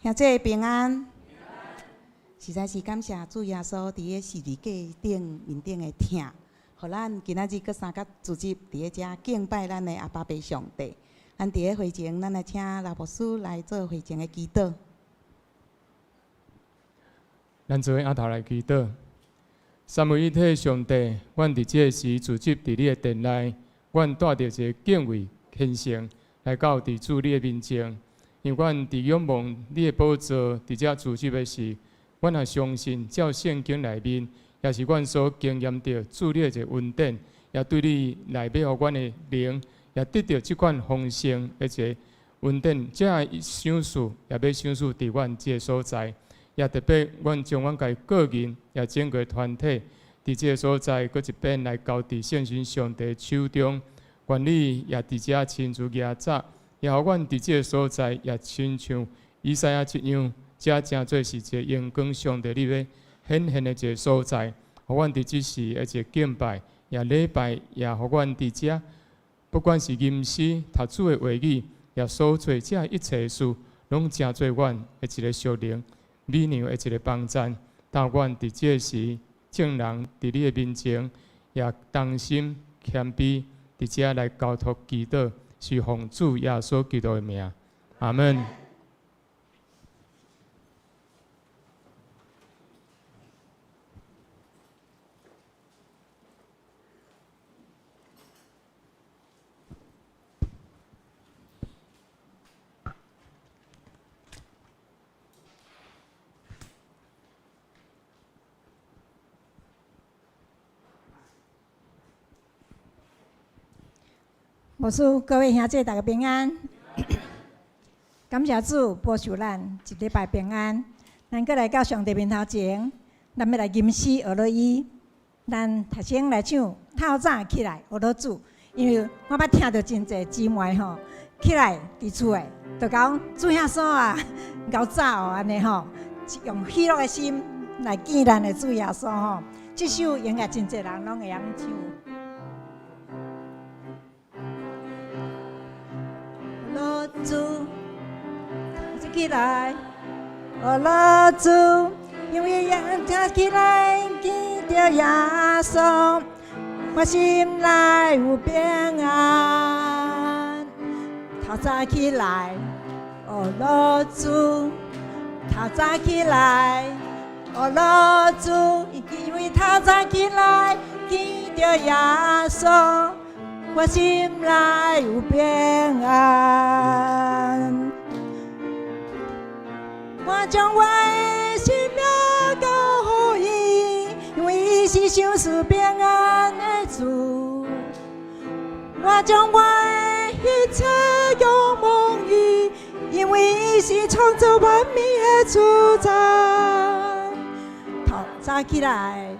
兄弟平安，實在是感謝主耶穌佇个十字架頂面頂的疼，予咱今仔日閣三甲聚集佇咧遮敬拜咱的阿爸父上帝。咱佇咧會前，咱來請老牧師來做會前的祈禱。咱做伙徛頭來祈禱。三位一體上帝，阮佇這个時聚集佇你的殿內，阮帶著一个敬畏虔誠來到佇主你的面前。因為阮佇仰望你的寶座，佇遮聚集的時，阮也相信照聖經內面，也是阮所經驗著主你的一個恩典，也對你來欲予阮的靈，也得著這款豐盛的一個恩典，這个賞賜也欲賞賜佇阮這个所在，也特別阮將阮家個人，也整個團體，佇這個所在，閣一遍來交佇聖神上帝手中，願你也佇遮親自行走。也予阮佇這个所在，也親像以賽亞一樣，遮成做是一个榮光上帝你欲顯現的一个所在。予阮佇這時的一个敬拜，也禮拜，也予阮佇遮，不管是吟詩、讀主的話語，也所做這一切事，攏成做阮的一个屬靈美娘的一个幫贊。當阮佇這時，眾人佇你的面前，也同心謙卑，佇遮來交託祈禱。是奉主耶穌基督的名，阿門。牧師，各位兄弟，大家平安。感謝主保守咱一禮拜平安。咱閣來到上帝面頭前，咱欲來吟詩學落伊。咱頭先來唱透早起來學落主，因為我捌聽著真濟姊妹吼起來佇厝的，就講主耶穌啊，𠢕早哦按呢吼，用喜樂的心來見咱的主耶穌吼。這首應該真濟人攏會曉唱。學落主，起來，學落主，因為透早起來見著耶穌，我心內有平安。透早起來，學落主，透早起來，學落主，因為透早起來見著耶穌。我心內有平安，我將我的生命交予伊，因為伊是賞賜平安的主。我將我的一切仰望伊，因為伊是創造萬物的主宰。透早起來，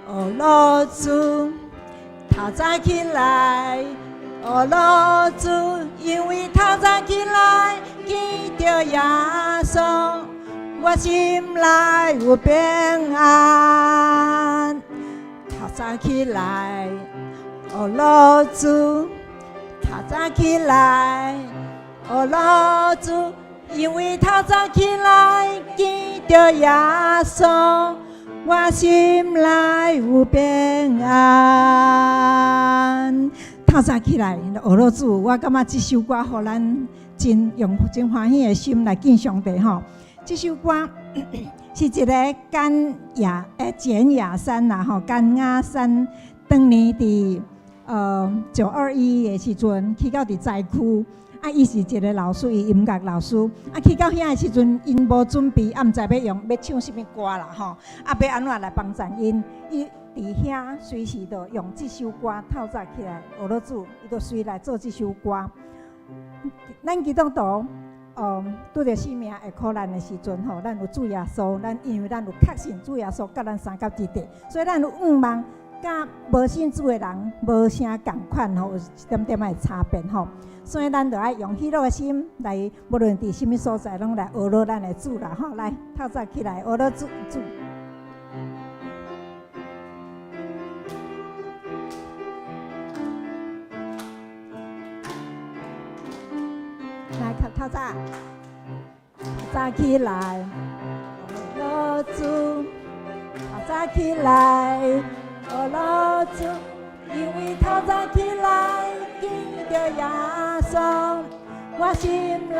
學落主。透早起來，學落主，因為透早起來見著耶穌，我心內有平安。透早起來，學落主，透早起來，學落主，因為透早起來見著耶穌。我心內有平安。透早起來，學落主，我感覺這首歌予咱真用真歡喜的心來見上帝吼。這首歌是一个簡雅簡雅山啦吼，簡雅山當年佇9·21的時陣去到佇災區。啊，伊是一个老師，伊音樂老師。啊，去到遐的時陣，𪜶無準備，啊，毋知欲用欲唱啥物歌啦吼。啊，欲按怎來幫贊𪜶？伊佇遐隨時就用這首歌透早起來學落主，伊就隨來做這首歌。咱基督徒，拄著生命的苦難的時陣吼，咱有主耶穌，咱因為咱有確信主耶穌佮咱相佮佇佇，所以咱有向望，佮無信主的人無啥仝款吼，有一點點仔的差別吼。所以咱就愛用喜樂的心來，無論佇啥物所在，攏來學落咱的主啦吼！來，透早起來學落主主。來，透早，早起來，學樂主，透早起來，學樂主，因為透早起來見著耶穌，我心內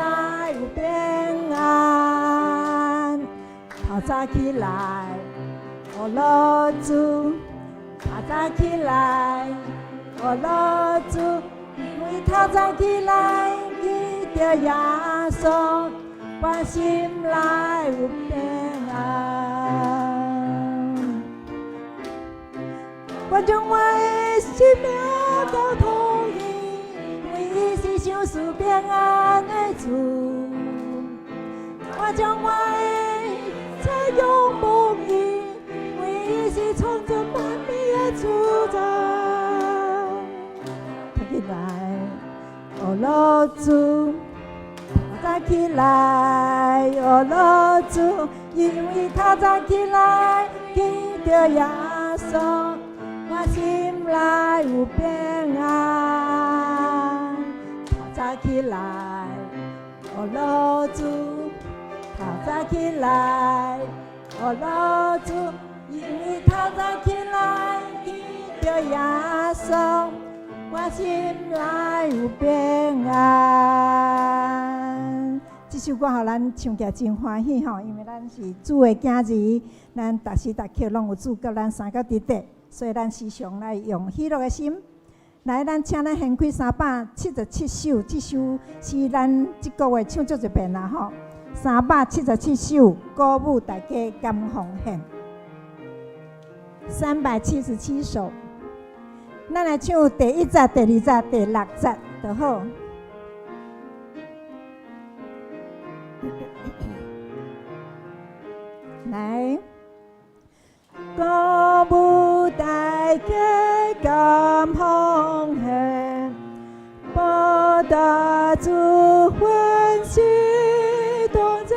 有平安。透早起來，學樂主，透早起來，學樂主，因為透早起來見著耶穌，我心內有平安。我將我的生命交託伊，因為伊是賞賜平安的主。我將我的一切仰望伊，因為伊是創造萬物的主宰。提起來，學樂主，透早起來，學樂主，因為透早起來見著耶穌，我心內有平安。透早起來，學樂主，透早起來，學樂主，因為透早起來見著耶穌，我心內有平安。這首歌予咱唱起來真歡喜吼，因為咱是主的囝兒，咱逐時逐刻攏有主佮咱相佮佇佇，所以咱時常來用喜樂的心來。咱請咱掀開377首，這首是咱這個月唱足一遍啦吼。377首，鼓舞大家甘奉獻。377首，咱來唱第一節、第二節、第六節就好。來，鼓舞大家甘奉獻，報答主恩是當真，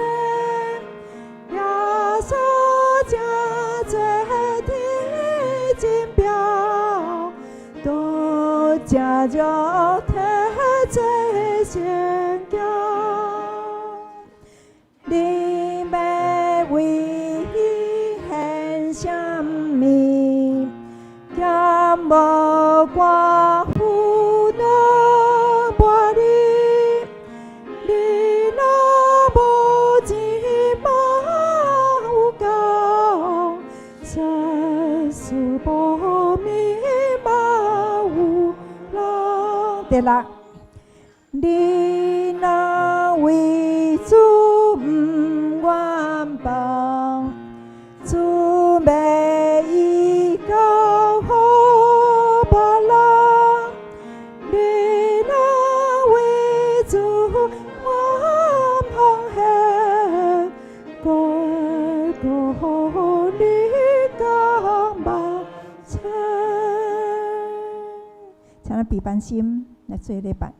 耶穌這做天真表，都正將體做成交。你欲為伊獻啥物？減無寡婦兩百里，你若無錢嘛有夠，世事無物嘛有人。對啦，你若為主毋願放，主欲伊交予別人。你若為主願奉獻，該顧你甘萬千。請咱閉班心來做禮拜。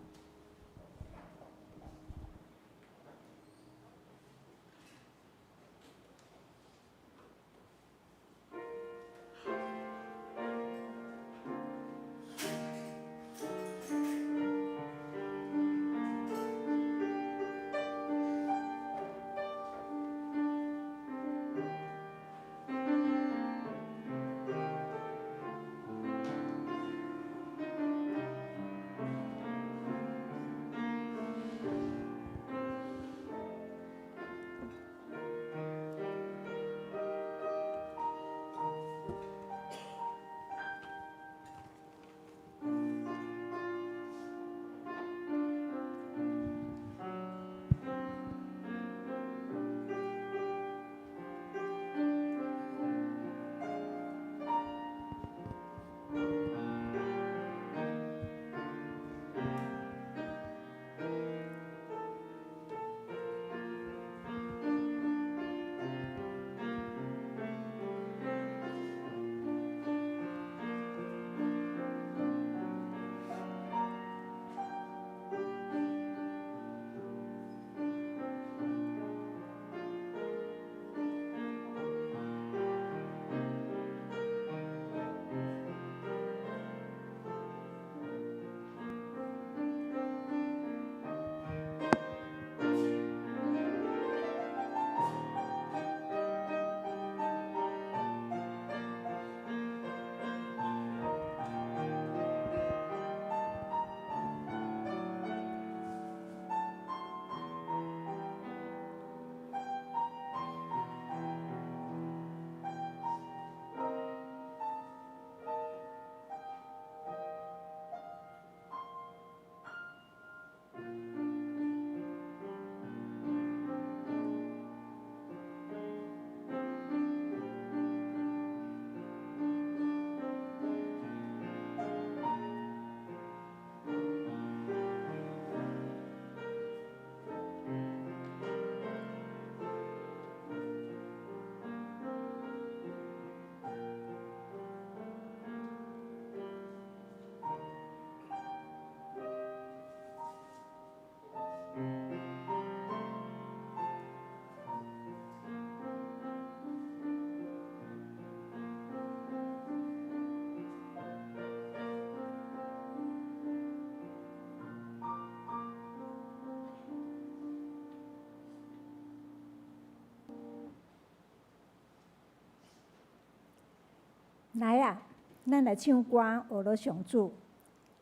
來啊，咱來唱歌，學樂上主。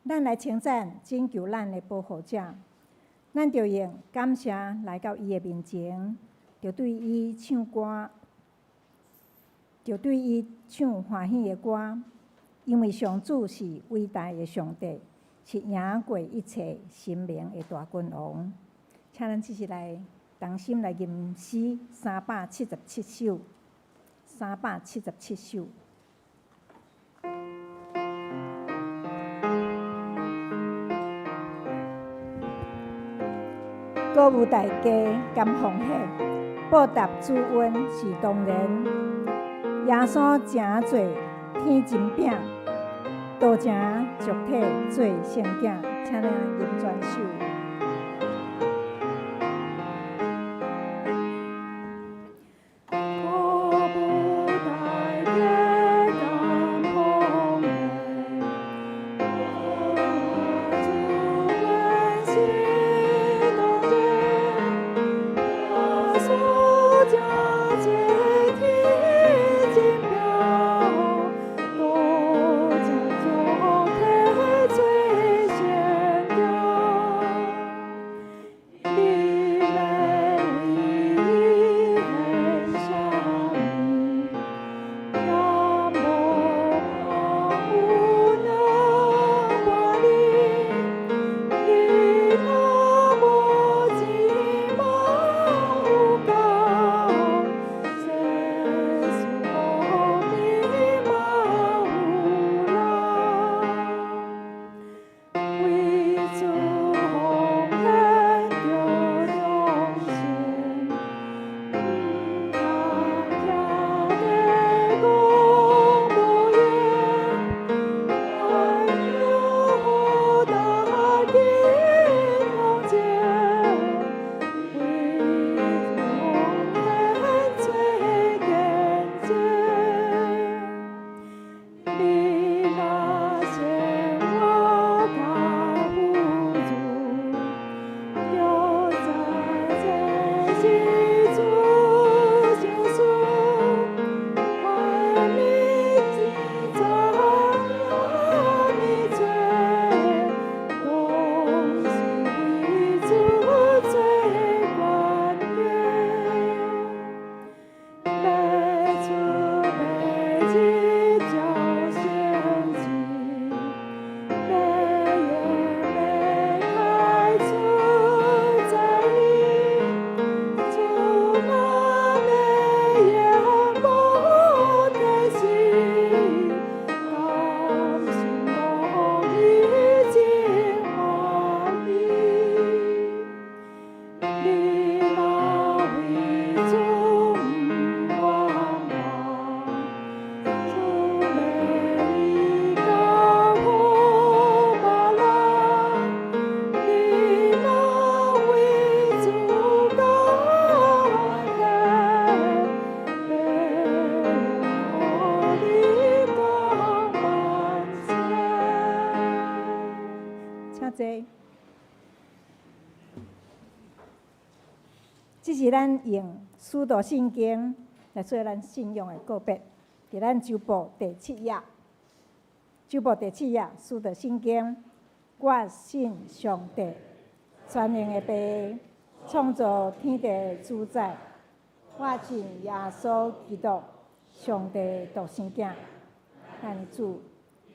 咱來稱讚拯救咱的保護者。咱著用感謝來到伊的面前，著對伊唱歌，著對伊唱歡喜的歌。因為上主是偉大的上帝，是贏過一切神明的大君王。請咱這次來同心來吟詩377首，377首。鼓舞大家甘奉獻，報答主恩是當然。耶穌成做天真餅，道成肉體做聖囝，請咱吟全首。請坐。這是咱用使徒信經來做咱信仰的告別。佇咱周報第七頁，周報第七頁，使徒信經，我信上帝，全能的父，創造天地主宰。我信耶穌基督，上帝獨生囝，咱的主，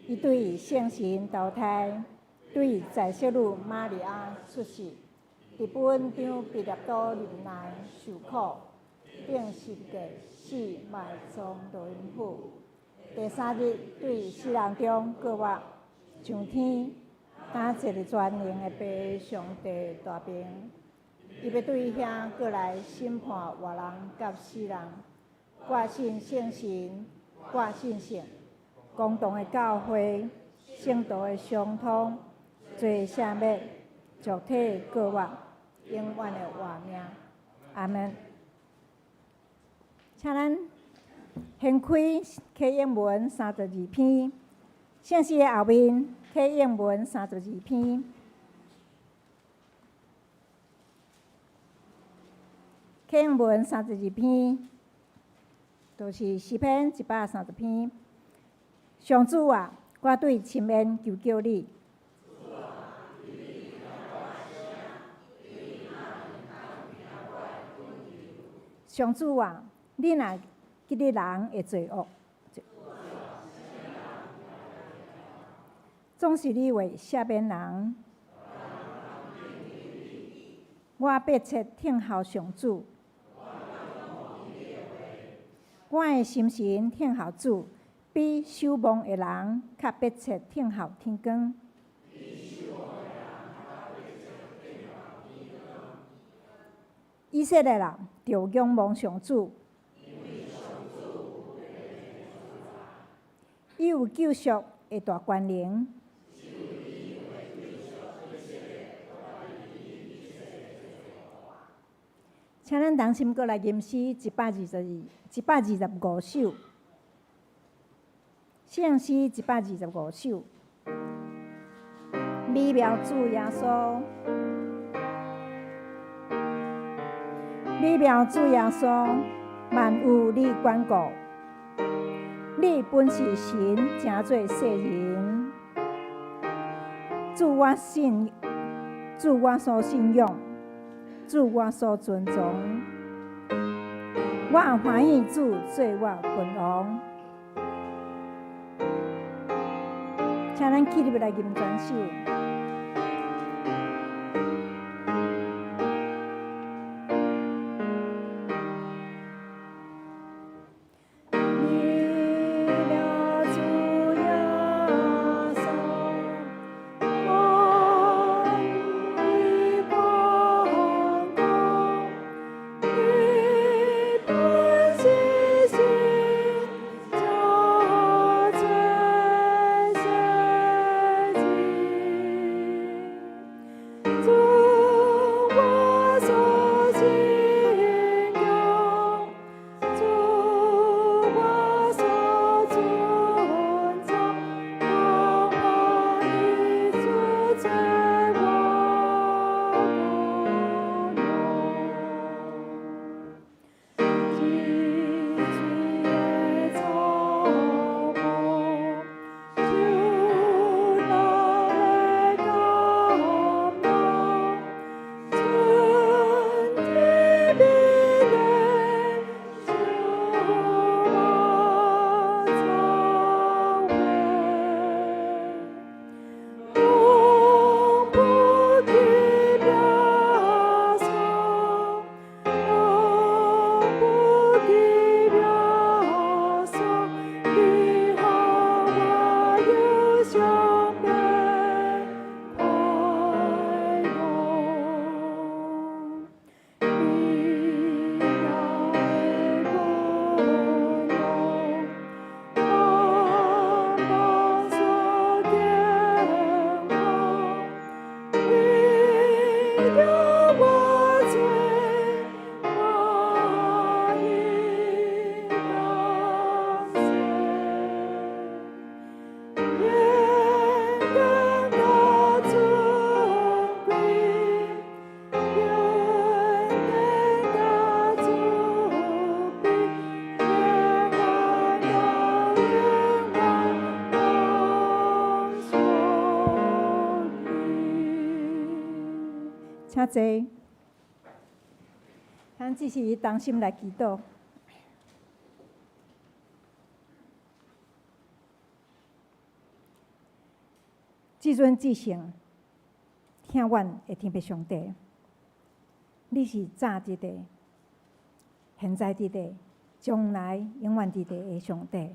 伊對聖神投胎，對對載色女瑪利亞出世，佇本張彼拉多任內受苦，釘十架死埋葬落陰府。第三日對死人中復活，上天，敢坐佇全能的父上帝大爿。伊欲對遐閣來審判活人佮死人。我信聖神，我信聖公同的教會，聖徒的相通，罪赦免，肉體復活，永遠的活命。阿門。請咱掀開啟應文32篇，聖詩的後面啟應文三十二篇。啟應文三十二篇，就是詩篇130篇。上主啊，我對深淵求叫你。上主啊，你若記得人的罪惡，總是你會赦免人。我迫切等候上主，我的心神等候主，比守望的人較迫切等候天光。以色列人著仰望上主，伊有救贖的大權能。請咱同心閣來吟詩122、125首，聖詩125首。美妙主耶穌，美妙主耶穌，萬有你管顧，你本是神，成做世人。主我信，主我所信仰，主我所尊崇。我歡喜主做我君王。請咱起立來吟全首。請坐。咱只是同心來祈禱。至尊至聖，疼阮的天父上帝，你是早佇咧、現在佇咧、將來永遠佇咧的上帝。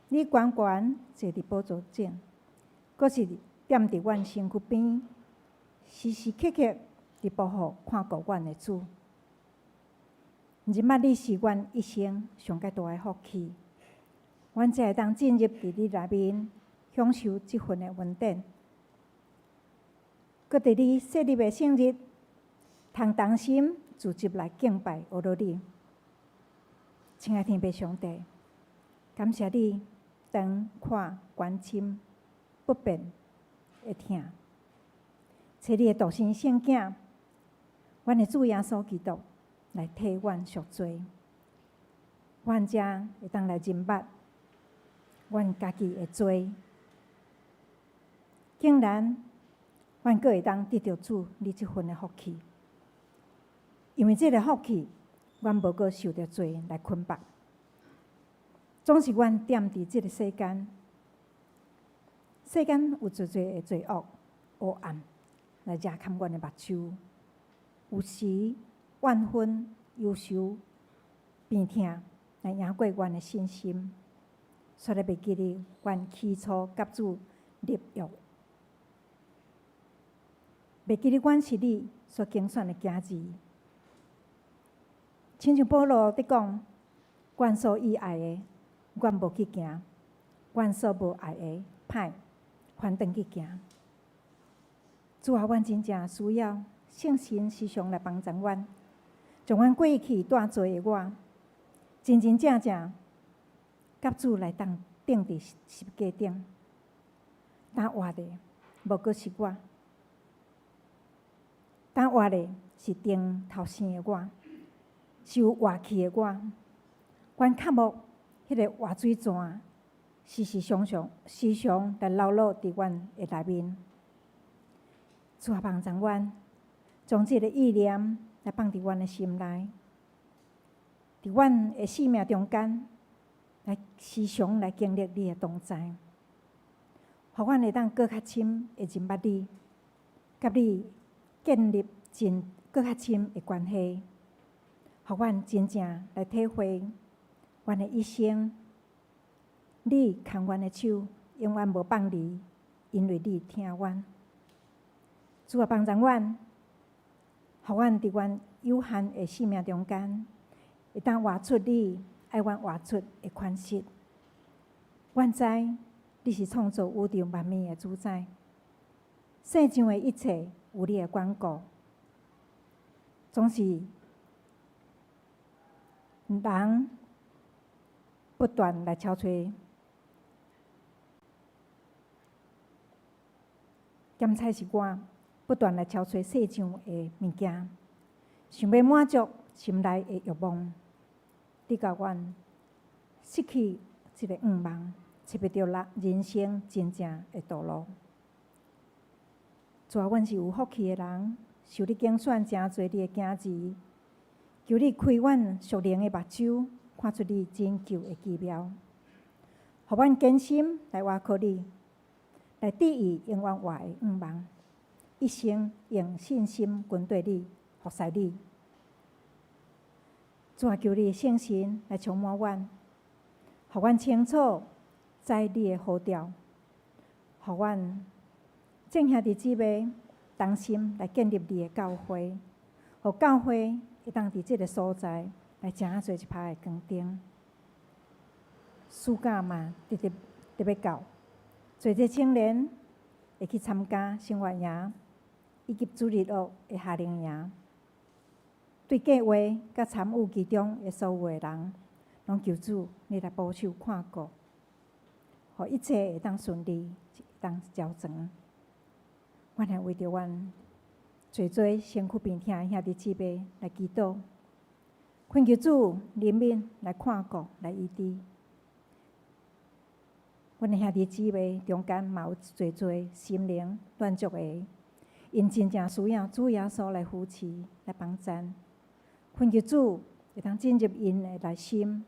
你懸懸坐佇寶座前，閣是踮佇阮身軀邊，時時刻刻佇保護看顧阮的主。認捌你是阮一生上蓋大的福氣，阮才會當進入佇你內面，享受這份的恩典。閣佇你設立的聖日，通同心聚集來敬拜阿羅你。親愛天父上帝，感謝你長闊關深不變的疼，差你的獨生聖囝，阮的主耶穌基督來替阮贖罪，阮才會當來認捌阮家己的罪，竟然阮閣會當得著主你這份的福氣，因為這个福氣，阮無閣受著罪來捆綁。總是阮踮佇這个世間，世間有濟濟的罪惡、黑暗來遮蓋阮的目睭，有時怨恨、憂愁、病痛來贏過阮的信心，煞來袂記得阮起初佮主立約，袂記得阮是你所揀選的囝兒。親像保羅佇講，阮所以愛的，阮無去行；阮所無愛的，歹反轉去行。主啊，阮真正需要聖神時常來幫助阮，將阮過去帶罪的我，真真正正佮主來當釘佇十架頂，當活的無閣是我，當活的是釘頭生的我，是有活氣的我。阮渴慕彼个活水泉，時時常常、時常來流落佇阮的內面。主啊，幫助阮，將這个意念來放佇阮的心內，佇阮的生命中間，來時常來經歷你的同在，予阮會當閣較深的認捌你，佮你建立真閣較深的關係，予阮真正來體會阮的一生，你牽阮的手，永遠無放離，因為你疼阮。主啊，幫助阮，予阮佇阮有限的生命中間，會當活出你愛阮活出的款式。阮知你是創造宇宙萬物的主宰，世上的一切有你的管顧，總是人不斷來敲揣，檢採是我不斷來敲揣世上的物件，想欲滿足心內的欲望，你共阮失去這个願望，揣袂著人人生真正的道路。主啊，阮是有福氣的人，受你揀選成做你的囝兒，求你開阮屬靈的目睭，看出你拯救的奇妙，予阮堅心來倚靠你，來致意永遠活的願望，一生用信心跟綴你，服侍你。主啊，求你聖神來充滿阮，予阮清楚知你的呼召，予阮眾兄弟姊妹同心來建立你的教會，予教會會當佇這个所在來成做一拍的光燈。暑假嘛，直直特欲到，濟濟青年會去參加生活營以及主日學的夏令營。對計劃佮參與其中的所有的人，攏求主你來保守看顧，予一切會當順利，會當周全。阮會為著阮濟濟身軀病痛的兄弟姊妹來祈禱，懇求主憐憫來看顧來醫治。阮的兄弟姊妹中間嘛有濟濟心靈軟弱的，𪜶真正需要主耶穌來扶持、來幫贊。懇求主會當進入𪜶的內心，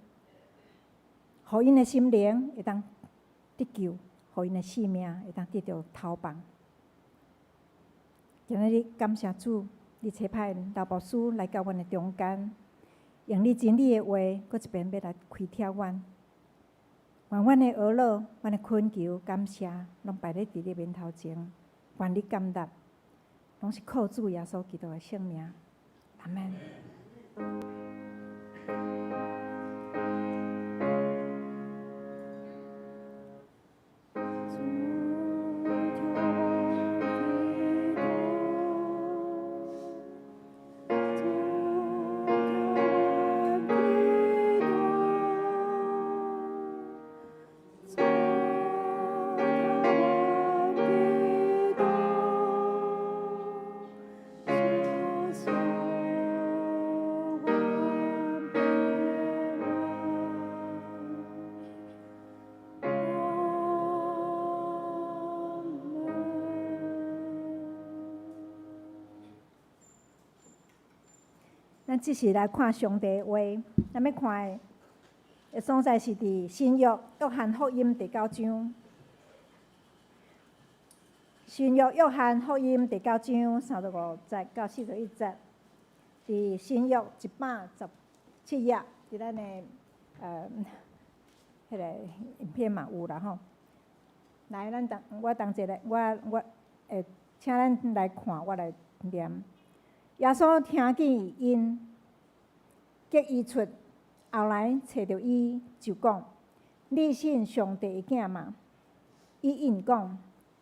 予𪜶的心靈會當得救，予𪜶的性命會當得著投放。今仔日感謝主，你差派劉牧師來到阮的中間，用你真理的話，閣一遍欲來開啟阮。願阮的哀禱、阮的懇求、感謝，攏擺咧佇你面頭前，願你接納，攏是靠主耶穌基督的聖名。阿門。咱這時來看上帝的話，咱欲看的所在是佇新約約翰福音第九章。新約約翰福音第九章35節到41節，佇新約117頁，佇咱的彼个影片嘛有啦吼。來，咱同我同齊來，我會請咱來看，我來念。耶穌聽見𪜶激伊出，後來揣著伊，就講：你信上帝的囝嗎？伊應講：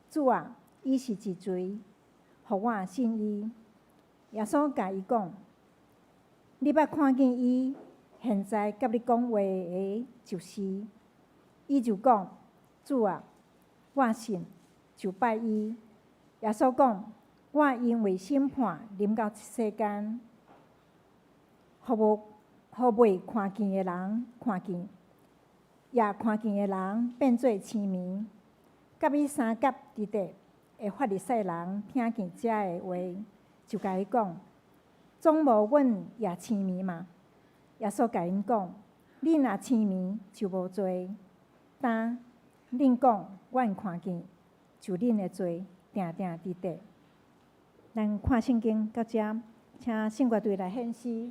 主啊，伊是一誰？予我信伊。耶穌共伊講：你捌看見伊，現在佮你講話的，就是。伊就講：主啊，我信，就拜伊。耶穌講：我因為審判臨到這世間，予無予未看見的人看見，也看見的人變做癡迷。佮伊相佮佇佇的法利賽人聽見這个話，就共伊講：總無阮也癡迷嗎？耶穌共𪜶講：恁若癡迷就無罪，但恁講阮看見，就恁的罪定定佇佇。咱看聖經到遮，請聖樂隊來獻詩。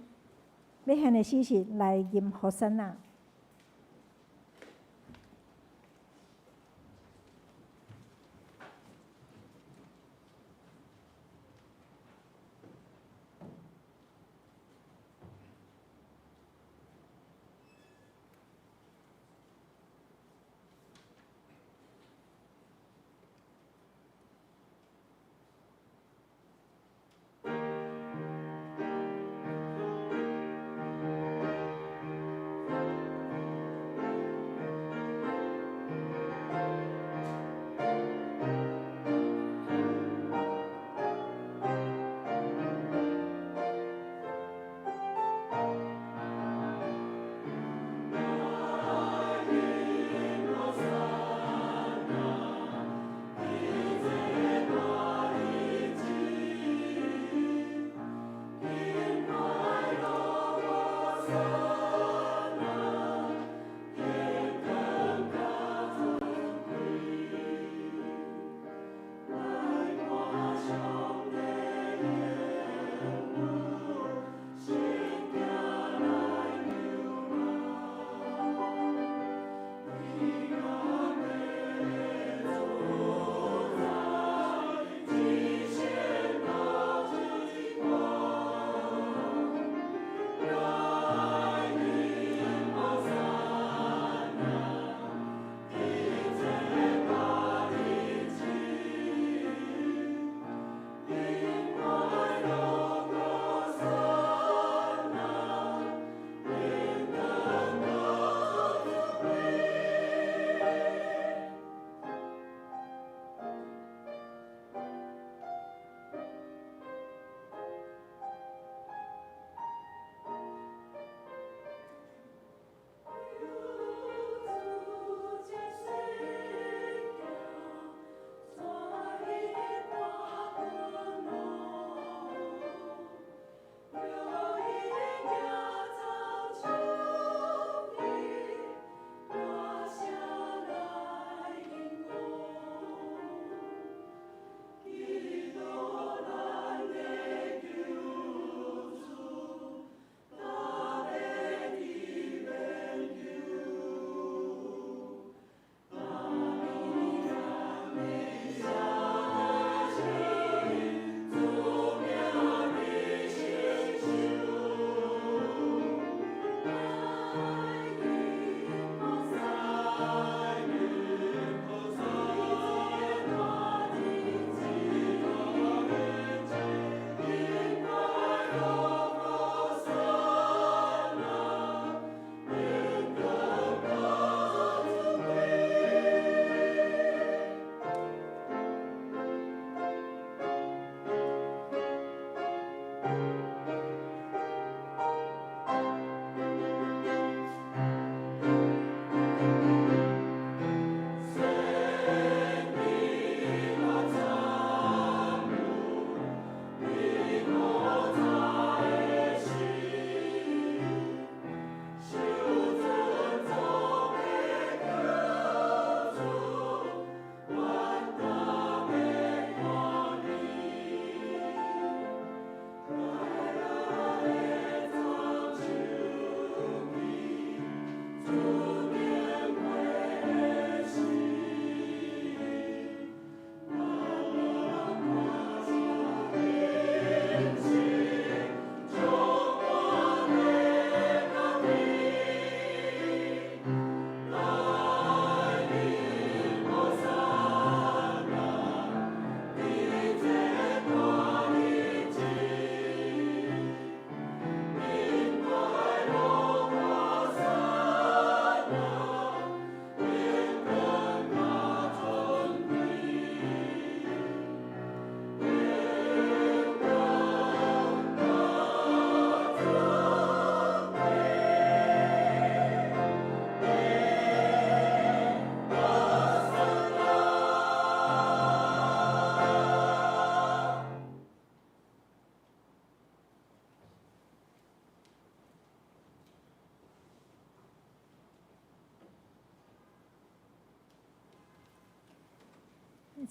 欲獻的詩是來吟和散那。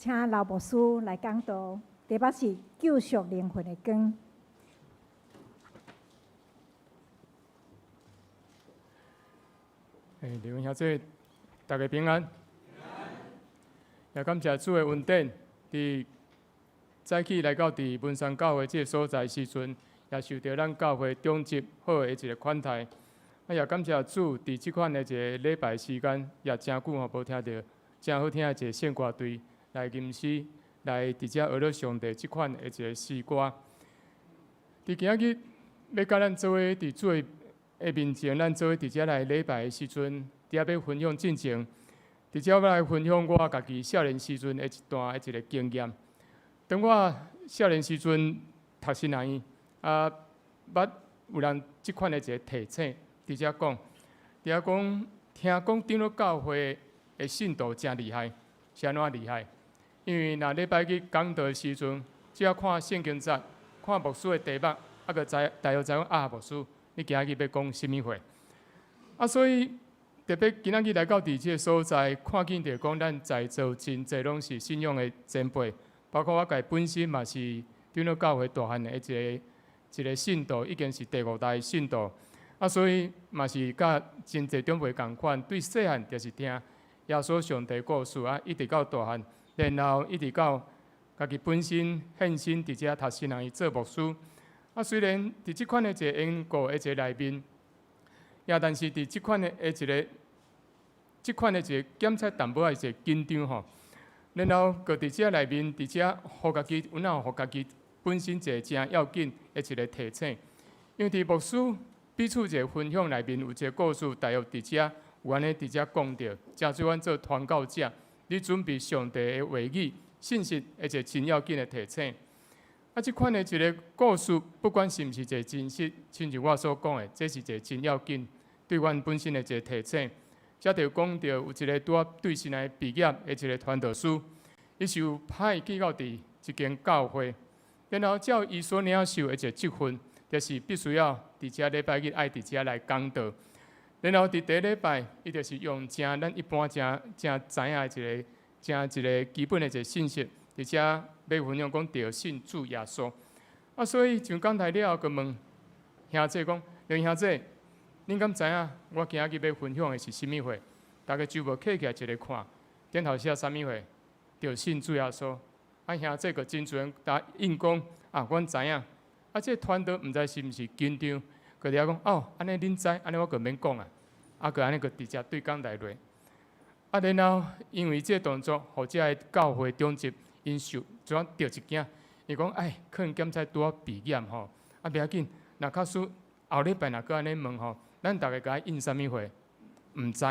請劉牧師來講道，題目是救贖靈魂的光。欸，弟兄兄姊，大家平安。也感謝主的恩典，佇早起來到佇文山教會這个所在時陣，也受著咱教會長執好的一个款待。啊，也感謝主，佇這款的一个禮拜時間，也誠久吼無聽著誠好聽的一个聖歌隊來吟詩，來佇遮學了上帝這款的一个詩歌。佇今仔日欲佮咱做伙佇主的面前，咱做伙佇遮來禮拜的時陣，佇遮欲分享進前，佇遮欲來分享我家己少年時陣的一段的一个經驗。當我少年時陣讀神學院，啊，捌有人這款的一个提醒，佇遮講，佇遮講，聽講長老教會的信徒誠厲害，是按怎厲害？因為若禮拜日講道的時陣，只要看聖經節，看牧師的題目，啊，閣知大約知影啊，牧師，你今仔日欲講啥物話？啊，所以特別今仔日來到佇這个所在，看見著講咱在座真濟攏是信仰的前輩，包括我家己本身嘛是長老教會大漢的一个一个信徒，已經是第五代的信徒。啊，所以嘛是佮真濟長輩仝款，對細漢就是聽耶穌上帝故事啊，一直到大漢，然後一直到家己本身獻身佇遮讀神學院做牧師。啊，雖然佇這款的一个緣故的一个內面，也但是佇這款的一个這款的一个檢測淡薄仔一個緊張吼，然後閣佇遮內面，佇遮予家己，有哪予家己本身一个誠要緊的一个提醒，因為佇牧師彼此一个分享內面有一个故事，大約佇遮有按呢佇遮講著，誠濟阮做傳教者，你準備上帝的話語、信息的一个真要緊的提醒。啊，這款的一个故事，不管是毋是一个真實，親像我所講的，這是一个真要緊對阮本身的一个提醒。這就講著有一个拄仔對神學畢業的一个傳道師，伊受派去到佇一間教會，然後照伊所領受的一个職分，就是必須要佇遮禮拜日愛佇遮來講道。然後佇第一禮拜，伊就是用誠咱一般誠誠知影的一个誠一个基本的一个信息，佇遮欲分享講著信主耶穌。啊，所以上講台了後，閣問兄姊講：劉兄姊，恁敢知影我今仔日欲分享的是啥物話？逐家周報揢起來一个看，頂頭寫啥物話？著信主耶穌。啊，兄姊閣真自然答應講：啊，阮知影。啊，這个傳道毋知是毋是緊張，閣佇遐講：哦，按呢恁知，按呢我閣免講啊。啊，閣按呢閣直接對講台落。啊，然後因為這个動作，予這个教會長執𪜶受怎著一驚。伊講：哎，可能檢測拄仔畢業吼，啊，袂要緊，若假使後禮拜若閣按呢問吼，咱逐家共伊應啥物話？毋知。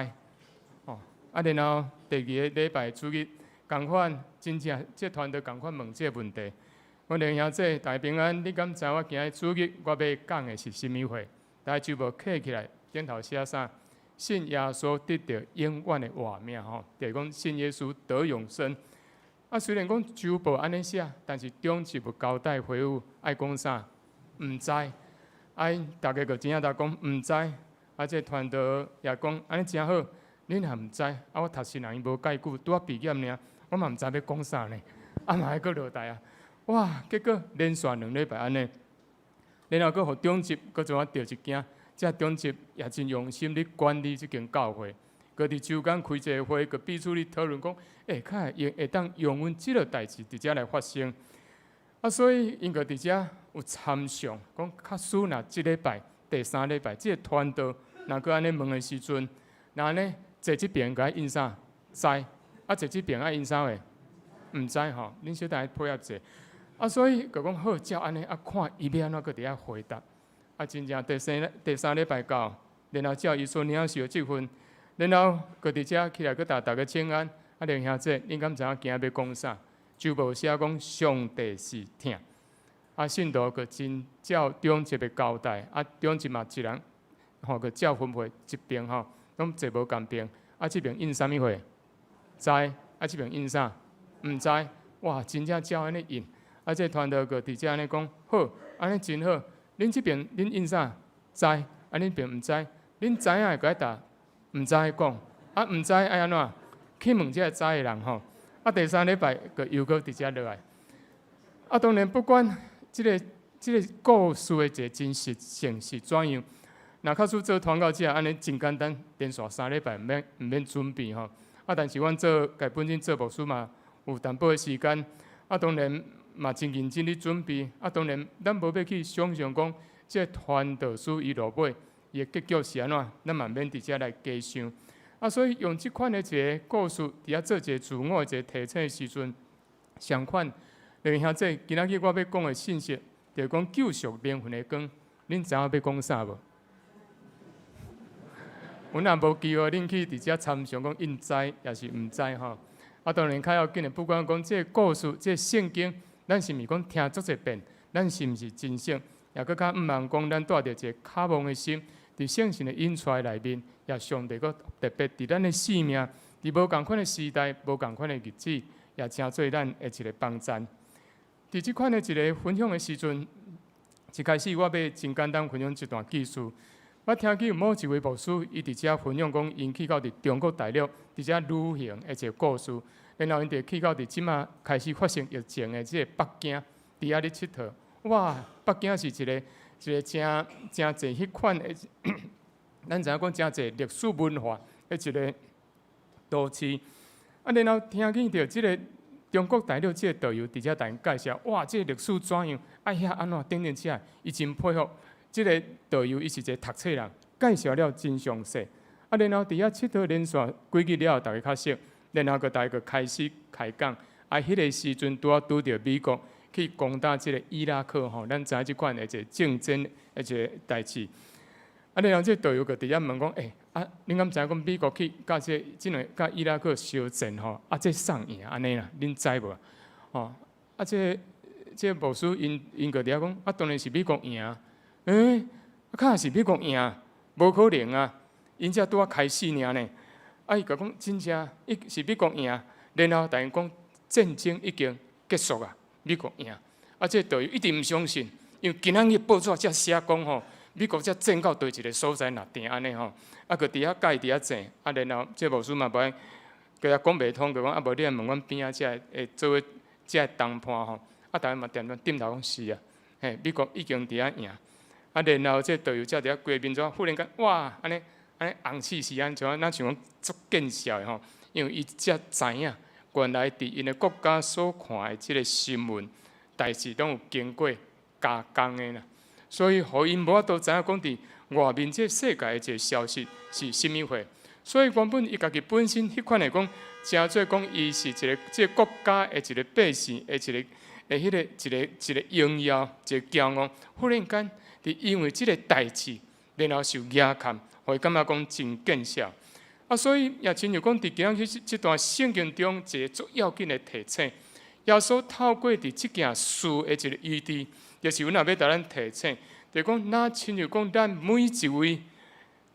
吼，啊，然後第二个禮拜主日，仝款真正這團隊仝款問這个問題。阮弟兄姊，大家平安，你敢知我今日主日我欲講的是啥物話？逐家周報揢起來，頂頭寫啥？信耶穌得著永遠的活命吼，就是講信耶穌得永生。啊，雖然講周報按呢寫，但是長執有交代回復愛講啥？毋知。啊，逐家閣真正逐講毋知。啊，這傳道也講按呢誠好，恁也毋知。啊，我讀神學院無蓋久，拄仔畢業爾，我嘛毋知欲講啥呢。啊，嘛愛閣落台啊！哇，結果連續兩禮拜按呢，然後閣予長執閣怎啊著一驚。這長執也真用心咧管理這間教會，閣佇週間開一個會，閣彼此咧討論講，欸，較會用會當容阮這个代誌佇遮來發生。啊，所以𪜶閣佇遮有參詳，講假使若這禮拜第三禮拜這个傳道若閣按呢問的時陣，若按呢坐這邊共伊應啥？知，啊坐這邊愛應啥話？毋知吼，恁小等下配合者。啊，所以閣講好，照按呢啊，看伊欲按怎閣佇遐回答。啊，真正第三第三禮拜到，然後照伊所領受的職分，然後閣佇遮起來閣共逐家請安。啊，弟兄姊，恁敢知影今仔欲講啥？周報寫講上帝是疼。啊，信徒閣真照長執的交代，啊，長執嘛一人吼，閣照分配一邊吼，攏坐無仝邊。啊，這邊應啥物話？知。啊，這邊應啥？毋知。哇，真正照按呢應。啊，這傳道閣佇遮按呢講，好，按呢真好。恁這邊恁應啥？知。啊，恁邊毋知。恁知影的閣愛共毋知的講。啊，毋知愛按怎？去問這个知的人吼。啊，第三禮拜閣又閣佇遮落來。啊，當然不管這個故事的一個真實性是怎樣，若假使做傳教者按呢真簡單，連續三禮拜毋免準備吼。啊，但是阮做家本身做牧師嘛，有淡薄的時間。啊，當然嘛真認真咧準備。啊，當然咱無欲去想象講，這個傳道書伊落尾伊的結局是按怎，咱嘛毋免佇遮來加想。啊，所以用這款的一個故事，佇遐做一個自我的一個提醒的時陣，相款，兩位兄弟，今仔日我欲講的信息，就是講救贖靈魂的光。恁知影我欲講啥無？阮也無機會恁去佇遮參詳講𪜶知抑是毋知吼。啊，當然較要緊的，不管講這個故事、這個聖經，咱是毋是講聽足濟遍，咱是毋是珍惜，也閣較毋茫講，咱帶著一個渴望的心，佇聖神的引帶內面，也上帝閣特別佇咱的生命，佇無仝款的時代、無仝款的日子，也成做咱的一個幫贊。佇這款的一個分享的時陣，一開始我欲真簡單分享一段記事。我聽見有某一位牧師，伊佇遮分享講，𪜶去到佇中國大陸佇遮旅行的一個故事。然後𪜶就去到佇這馬開始發生疫情的這個北京，佇遐咧𨑨迌。哇！北京是一個誠誠濟彼款的，咱知影講誠濟歷史文化的一個都市。啊，然後聽見著這個中國大陸這個導遊佇遮共𪜶介紹，哇！這個歷史怎樣？啊遐按怎等等這，伊真佩服。這個導遊伊是一個讀冊人，介紹了真詳細。啊，然後佇遐𨑨迌連續幾日了後，逐家較熟，然後閣逐家閣開始開講。啊，彼個時陣拄仔拄著美國去攻打這個伊拉克吼，咱知影這款的一個戰爭的一個代誌。啊，然後這個導遊閣佇遐問講，欸，啊，恁敢知影講美國去佮這兩佮伊拉克相戰吼？啊，這啥贏按呢啦？恁知無？吼，啊，這個牧師𪜶閣佇遐講，啊，當然是美國贏。欸，啊，敢是美國贏？無可能啊！𪜶才拄仔開始爾呢。啊，伊就講真正，伊是美國贏，然後逐家講戰爭已經結束啊，美國贏。啊，這個導遊一直毋相信，因為今仔日報紙才寫講吼，美國才戰到佗一個所在若定按呢吼。啊，閣佇遐佮伊佇遐爭，啊，然後這牧師嘛無愛，閣遐講袂通，就講啊，無你來問阮邊仔這个會做伙這个同伴吼。啊，逐家嘛恬恬點頭講是啊，嘿，美國已經佇遐贏。啊，然後這導遊才佇遐規面紙，忽然間，哇，按呢按呢紅刺刺按像若像講足見笑的吼，因為伊才知影，原來佇𪜶的國家所看的這個新聞代誌，攏有經過加工的啦。所以，予𪜶無法度知影講佇外面這個世界的一個消息是啥物貨。所以，原本伊家己本身彼款來講，誠做講伊是一個這個國家的一個百姓的一個的彼個一個一個榮耀，一個驕傲。忽然間，佇因為這個代誌，然後受壓看，予伊感覺講真見笑。啊，所以也親像講，佇今仔日這段聖經中一個足要緊的提醒，耶穌透過佇這件事的一個醫治，就是阮也欲共咱提醒，就講若親像講咱每一位，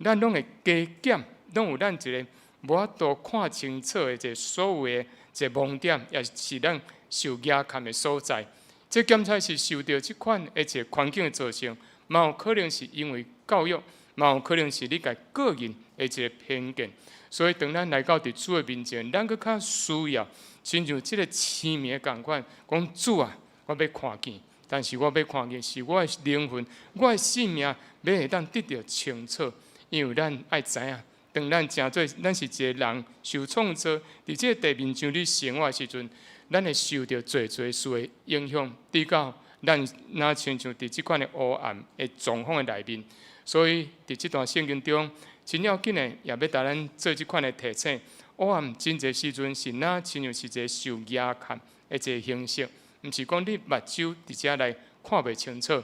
咱攏會加減，攏有咱一個無法度看清楚的一個所謂的一個盲點，也是咱受壓看的所在。這檢查是受著這款的一個環境的造成，嘛有可能是因為教育，嘛有可能是你家個人的一個偏見。所以當咱來到佇主的面前，咱閣較需要親像這個痴迷仝款，講主啊，我欲看見，但是我欲看見是我的靈魂，我的性命欲會當得著清楚，因為咱愛知影，當咱成做咱是一個人受創造，佇這個地面上咧生活的時陣，咱會受著濟濟事的影響，直到咱若親像佇這款的黑暗的狀況的內面。所以佇這段聖經中，真要緊的，也欲共咱做這款的提醒。黑暗真濟時陣是若親像是一個受壓看的一個形式，毋是講你目睭佇遮來看袂清楚。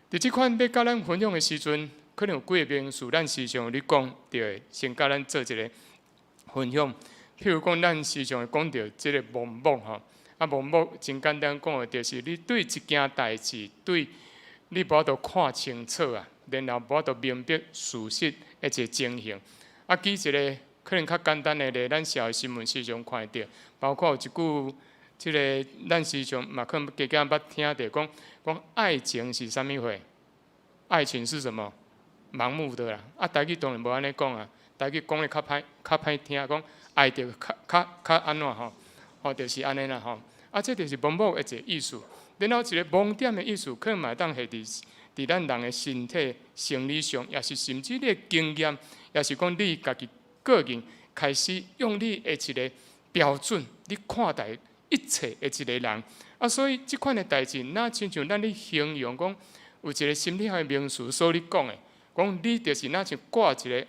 佇這款欲共咱分享的時陣，可能有幾個名詞，咱時常有咧講，著先共咱做一個分享。譬如講，咱時常會講著這個盲目吼，啊，盲目真簡單講的，就是你對一件代誌，對你無法度看清楚啊，然後無法度明白事實的一個情形。啊，舉一個可能較簡單的例，咱社會新聞時常看會著，包括有一句，這個咱時常嘛可能加減捌聽著講，講愛情是啥物貨？愛情是什麼？盲目的啦。啊，台語當然無按呢講啊，台語講得較歹，較歹聽，講愛著較較較按怎吼？吼，就是按呢啦吼。啊，這就是盲目的一个意思。然後一个盲點的意思，可能嘛會當係佇咱人的身體生理上，抑是甚至你的經驗，抑是講你家己個人開始用你的一个標準，你看待一切的一个人。啊，所以這款的代誌，若親像咱咧形容講，有一个心理學名詞所咧講的，講你就是若像掛一个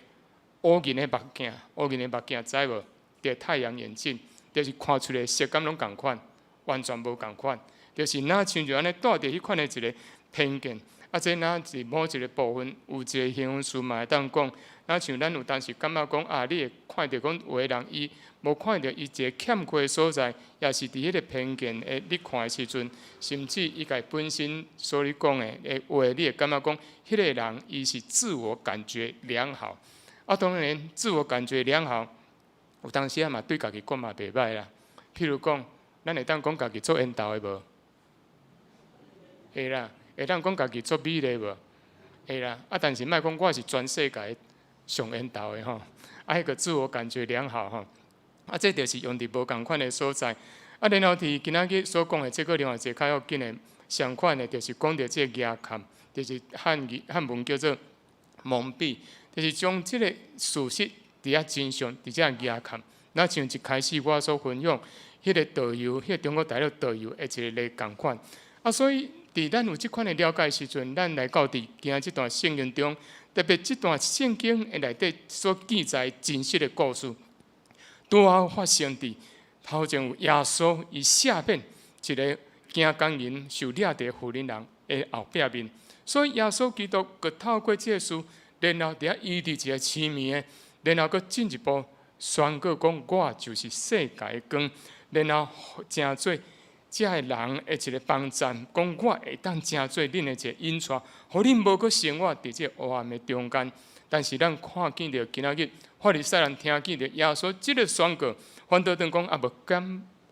烏銀的目鏡，烏銀的目鏡知無？就是太陽眼鏡，就是看出來色敢攏仝款，完全無仝款。就是若親像按呢帶著彼款的一个偏見，啊，這若是某一个部分有一个形容詞嘛會當講，若像咱有當時感覺講啊，你會看著講有的人伊無看著伊一个欠缺的所在，抑是佇彼个偏見的你看的時陣，甚至伊家本身所咧講的話，你會感覺講，彼个人伊是自我感覺良好。啊，當然自我感覺良好，有當時仔嘛對家己講嘛袂䆀啦。譬如講，咱會當講家己足緣投的無？會啦，會當講家己足美麗無？會啦，啊，但是莫講我是全世界上緣投的吼，啊，彼個自我感覺良好吼，啊，這就是用佇無仝款的所在。啊，然後佇今仔日所講的這個另外一个較要緊的相款的，就是講著這個蜈崁，就是漢語漢文叫做蒙蔽，就是將這個事實佇遐真相佇遮蜈崁。若像一開始我所分享，彼个導遊，彼個中國大陸導遊的一個例仝款。啊，所以佇咱有這款的了解時陣，咱來到佇今仔這段聖經中，特別這段聖經的內底所記載真實的故事，拄好發生佇頭前有耶穌伊赦免一个行姦淫受掠佇婦人人的後壁面，所以耶穌基督閣透過這个事，然後佇遐醫治一个痴迷的，然後閣進一步宣告講：我就是世界的光，然後成做遮个人的一个幫贊，講我會當成做恁的一个引帶，予恁無閣生活佇這个黑暗的中間。但是咱看見著今仔日法利賽人聽見著耶穌這个宣告，反倒轉講啊，無敢，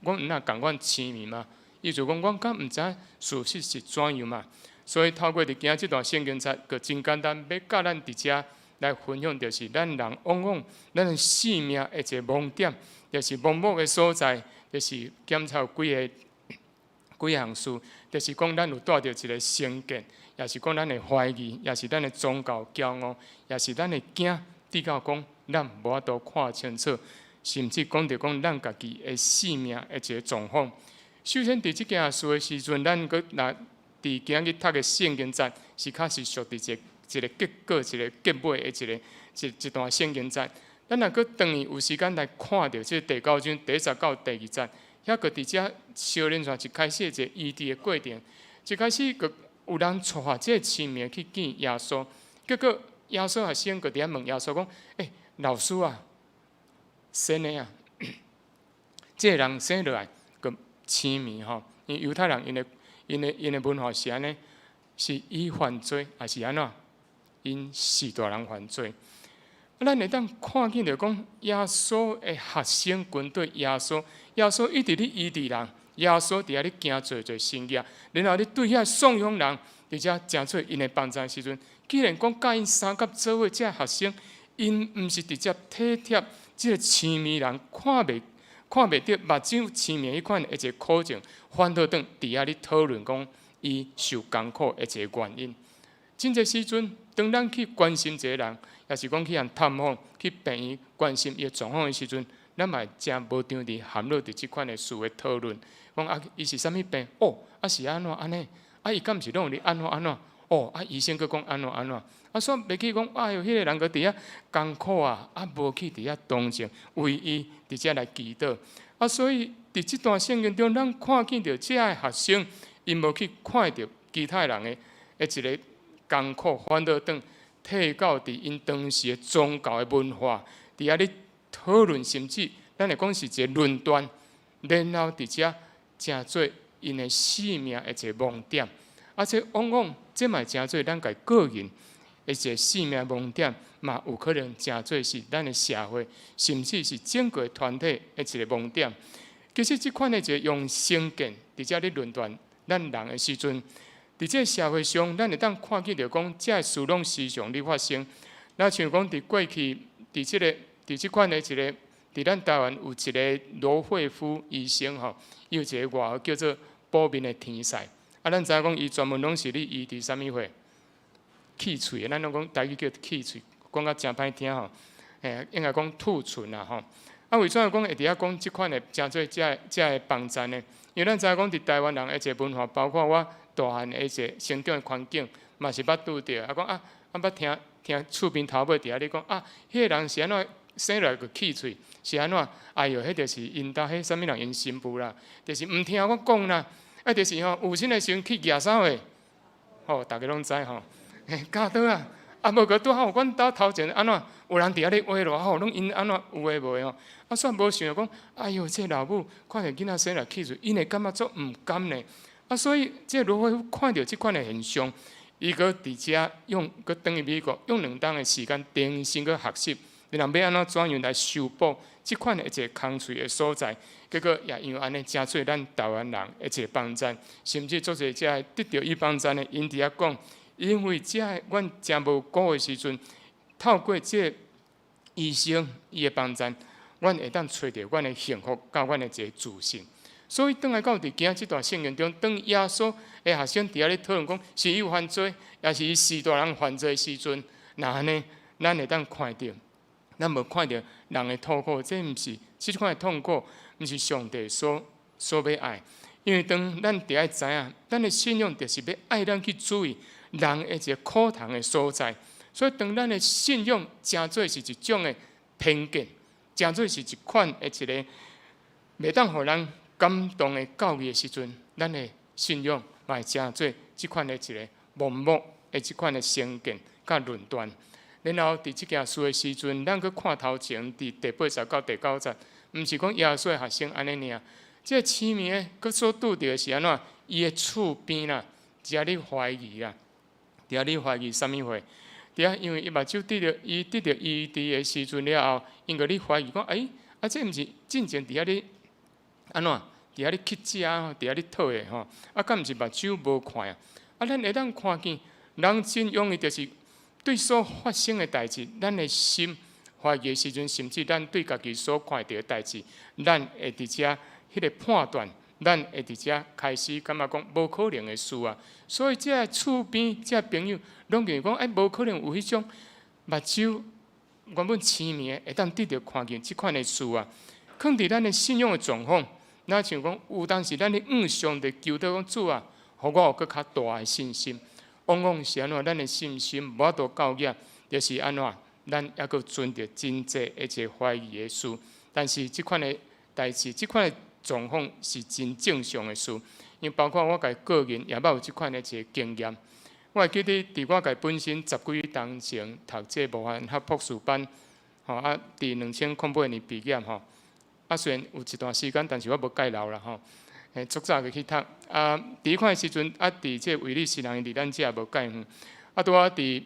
阮毋若仝款痴迷嗎？意思講，阮敢毋知事實是怎樣嘛？所以透過佇今仔這段聖經節，閣真簡單，欲佮咱佇遮來分享，就是咱人往往咱的生命的一个盲點，就是盲目的所在，就是檢查有幾个幾項事，就是講咱有帶著一个成見，抑是講咱的懷疑，抑是咱的宗教驕傲，抑是咱的驚，直到講咱無法度看清楚，甚至講著講咱家己的生命的一个狀況。首先，佇這件事的時陣，咱閣若佇今日讀的聖經節，是較是屬佇一个一个結果、一个結尾的一个一一段聖經節。咱若閣轉去有時間來看著這第九章第一節到第二節，遐閣佇遮小連串一開始的一個醫治的過程，一開始閣有人帶這個痴迷去見耶穌，結果耶穌學生閣佇遐問耶穌講：欸，老師啊，先生啊，這个人生落來閣痴迷吼，因為猶太人𪜶的文化是按呢，是伊犯罪抑是按怎？𪜶序大人犯罪。啊，咱會當看見著講，耶穌的學生群對耶穌，耶穌一直咧醫治人，耶穌佇遐咧行濟濟神蹟，然後咧對遐散養人，佇遮成做𪜶的幫助時陣，既然講佮𪜶相佮做伙，這學生，𪜶毋是直接體貼這个痴迷人看袂著目睭痴迷彼款的一个苦情，反倒轉佇遐咧討論講伊受艱苦的一个原因。真濟時陣，當咱去關心一个人，抑是講去予探訪、去病院關心伊的狀況的時陣，咱嘛會誠無張佇陷落佇這款的事的討論。講啊，伊是啥物病？哦，啊是按怎按呢？啊，伊敢毋是攏有咧按怎按怎？哦，啊醫生閣講按怎按怎？啊，煞袂去講，哎喲，彼个人閣佇遐艱苦啊，啊無去佇遐同情，為伊佇遮來祈禱。啊，所以佇這段聖經中，咱看見著這个學生，𪜶無去看著其他人的一个艱苦，反倒轉退到佇𪜶當時的宗教的文化，佇遐咧討論，甚至咱會講是一个論斷，然後佇遮成做𪜶的生命的一个盲點。啊，這往往這嘛成做咱家個人的一个生命盲點，嘛有可能成做是咱的社會，甚至是整個團體的一个盲點。其實這款的一个用成見佇遮咧論斷咱人的時陣，佇這个社會上，咱會當看見著講，這个事攏時常咧發生。若像講佇過去，佇這個佇這款的一个，佇佇咱台灣有一个羅慧夫醫生吼，伊有一个外號叫做補面的天使。啊，咱知影講伊專門攏是咧醫治啥物貨？氣喙，咱攏講台語叫氣喙，講甲誠歹聽吼。嘿，應該講兔唇啦吼。啊，為怎樣講會佇遐講這款的，誠做這个幫贊呢？因為咱知影講佇台灣人的一个文化，包括我大漢的一个成長的環境，嘛是捌拄著。啊，講啊，啊捌聽聽厝邊頭尾佇遐咧講啊，彼个人是按怎生落來就氣喙，是按怎？哎喲，彼就是𪜶兜彼啥物人𪜶新婦啦，就是毋聽我講啦。啊，就是吼，有身的時陣去舉啥貨？吼，逐家攏知吼。嘿，鉸刀啊，啊無閣拄好，阮兜頭前按怎有人佇遐咧畫囉吼，攏𪜶按怎有的無的吼。啊，煞無想著講，哎喲，這老母看著囡仔生來氣喙，𪜶會感覺足毋甘呢。啊，所以這羅慧夫看著這款的現象，伊閣佇遮用，閣轉去美國，用2冬的時間，重新閣學習，然後欲按怎怎樣來修補這款的一个空喙的所在。結果也因為按呢，誠做咱台灣人的一个幫贊，甚至足濟遮得著伊幫贊的，𪜶佇遐講，因為遮阮誠無辜的時陣，透過這个醫生伊的幫贊，阮會當揣著阮的幸福，佮阮的一个自信。所以轉來到佇今仔這段聖經中，當耶穌的學生佇遐咧討論講，是伊有犯罪，抑是伊序大人犯罪的時陣，若按呢，咱會當看著，咱無看著人的痛苦，這毋是這款的痛苦，毋是上帝所欲愛。因為當咱著愛知影，咱的信仰就是欲愛咱去注意人的一个苦痛的所在。所以當咱的信仰誠做是一種的偏見，誠做是一款的一个袂當予人感動的教義的時陣，咱的信仰嘛會誠做這款的一个盲目的這款的成見佮論斷。然後佇這件事的時陣，咱閣看頭前佇第8節到第9節，毋是講耶穌的學生按呢爾，這个痴迷的閣所拄著的是按怎？伊的厝邊啦，佇遐咧懷疑啦，佇遐咧懷疑啥物貨？佇遐因為伊目睭得著伊得著醫治的時陣了後，𪜶閣咧懷疑講：欸，啊這毋是進前佇遐咧按怎？佇遐咧乞食，佇遐咧討的吼？啊，敢毋是目睭無看啊？啊，咱會當看見人真容易就是對所發生的代誌，咱的心懷疑的時陣，甚至咱對家己所看著的代誌，咱會佇遮彼个判斷，咱會佇遮開始感覺講無可能的事啊。所以這个厝邊這个朋友攏認為講，欸，無可能有彼種目睭原本痴迷的，會當得著看見這款的事啊。囥佇咱的信仰的狀況，若像講有當時咱咧向上帝求禱講主啊，予我有閣較大的信心。往往是按怎？咱的信心無法度夠額，就是按怎？咱猶閣存著真濟的一个懷疑的事。但是這款的代誌，這款的狀況是真正常的事。因為包括我家個人也捌有這款的一个經驗。我會記得佇我家本身十幾冬前讀這個無限學博士班，吼啊，佇2008年畢業吼。啊，雖然有一段時間，但是我無蓋留啦吼。嘿，足早就去讀。啊，佇彼款的時陣，啊，佇這個衛理師人離咱遮無蓋遠。啊，拄好佇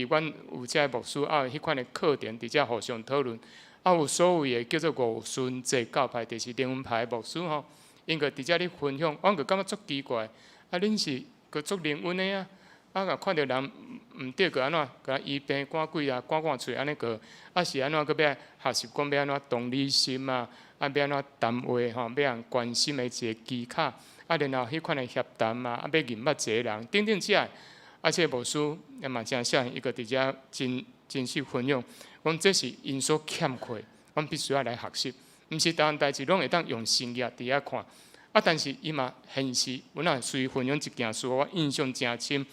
阮有這个牧師啊，彼款的課程佇遮互相討論。啊，有所謂的叫做五旬節教派，就是靈恩派的牧師吼，𪜶閣佇遮咧分享，我閣感覺足奇怪。啊，恁是閣足靈恩的啊？啊，若看著人毋對，閣按怎？共醫病趕鬼啊，趕趕出按呢閣，啊是按怎？閣欲學習講欲按怎同理心啊？啊，欲按怎談話吼？欲人關心的一个技巧，啊，然後彼款的協談啊，啊，欲認捌一个人，等等這个，啊，這个牧師也嘛誠少年，伊閣佇遮真真實分享，講這是𪜶所欠缺，阮必須愛來學習，毋是逐項代誌攏會當用心額佇遐看。啊，但是伊嘛現實，阮若隨分享一件事，我印象誠深。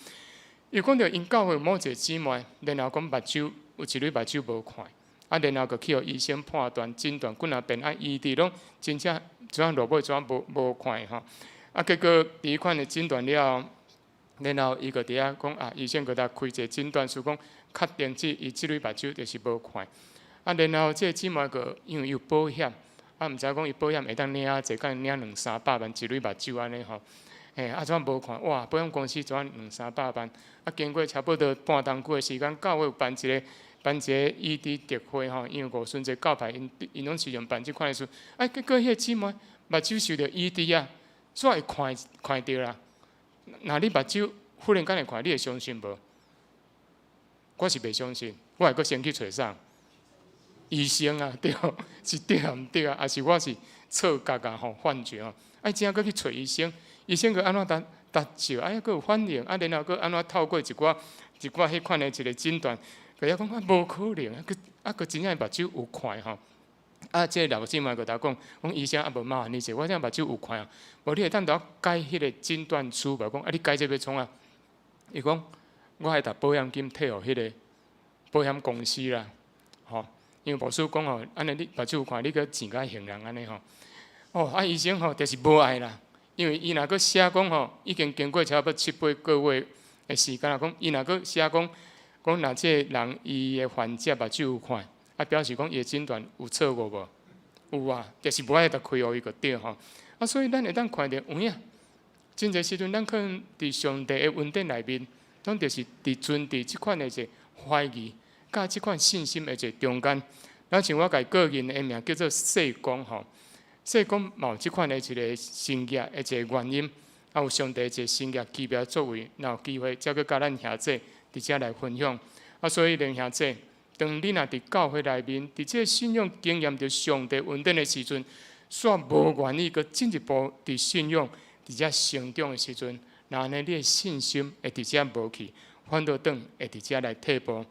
伊講著𪜶教會某一個姊妹，然後講目睭有一蕊目睭無看，啊，然後閣去予醫生判斷診斷幾若遍，啊，醫治攏真正怎啊落尾怎啊無看吼。啊，結果佇彼款的診斷了後，然後伊閣佇遐講啊，醫生閣共開一個診斷書，講確定這伊這蕊目睭就是無看。啊，然後這個姊妹閣因為有保險，啊，毋知講伊保險會當領偌濟，敢領兩三百萬一蕊目睭按呢吼。嘿，啊，怎無看？哇，保險公司怎兩三百萬？啊，經過差不多半冬久的時間，教會有辦一個醫治特會吼，因為五旬節教派𪜶𪜶攏是用辦這款的事。啊，結果彼個姊妹目睭受著醫治啊，煞會看看著啦。若你目睭忽然間會看，你會相信無？我是袂相信，我會閣先去揣啥？醫生啊，對，是對啊，毋對啊？抑是我是錯覺啊，吼，幻覺哦。啊，真閣去揣醫生，醫生閣按怎逐逐照，啊，閣有反應，啊，然後閣按怎透過一寡一寡彼款的一個診斷，閣猶講啊，無可能啊，閣啊閣真正目睭有看吼。啊，這個老姊妹閣共講，講醫生啊，無麻煩你者，我這目睭有看啊，無你會當共我改彼個診斷書無？講啊，你改這欲創啥？伊講我愛共保險金退予彼個保險公司啦，吼。因為牧師講吼，按呢你目睭有看，你閣錢較還人按呢吼。哦，啊醫生吼就是無愛啦，因為伊若閣寫講吼，已經經過差不多七八個月的時間啦，講伊若閣寫講講若這個人伊的患者目睭有看，啊表示講伊的診斷有錯誤無？有啊，就是無愛共開予伊就對吼。啊，所以咱會當看著有影，真濟時陣咱可能佇上帝的恩典內面，攏就是佇存佇這款的一個懷疑，佮這款信心的一個中間。咱像我家個人的名叫做細光吼，細光嘛有這款的一個神跡的一個原因，啊有上帝一個神跡奇妙作為，若有機會才閣佮咱兄弟佇遮來分享。啊，所以連兄弟，當你若佇教會內面，佇這個信仰經驗著上帝恩典的時陣，煞無願意閣進一步佇信仰佇遮成長的時陣，若按呢你的信心會佇遮無去，反倒轉會佇遮來退步。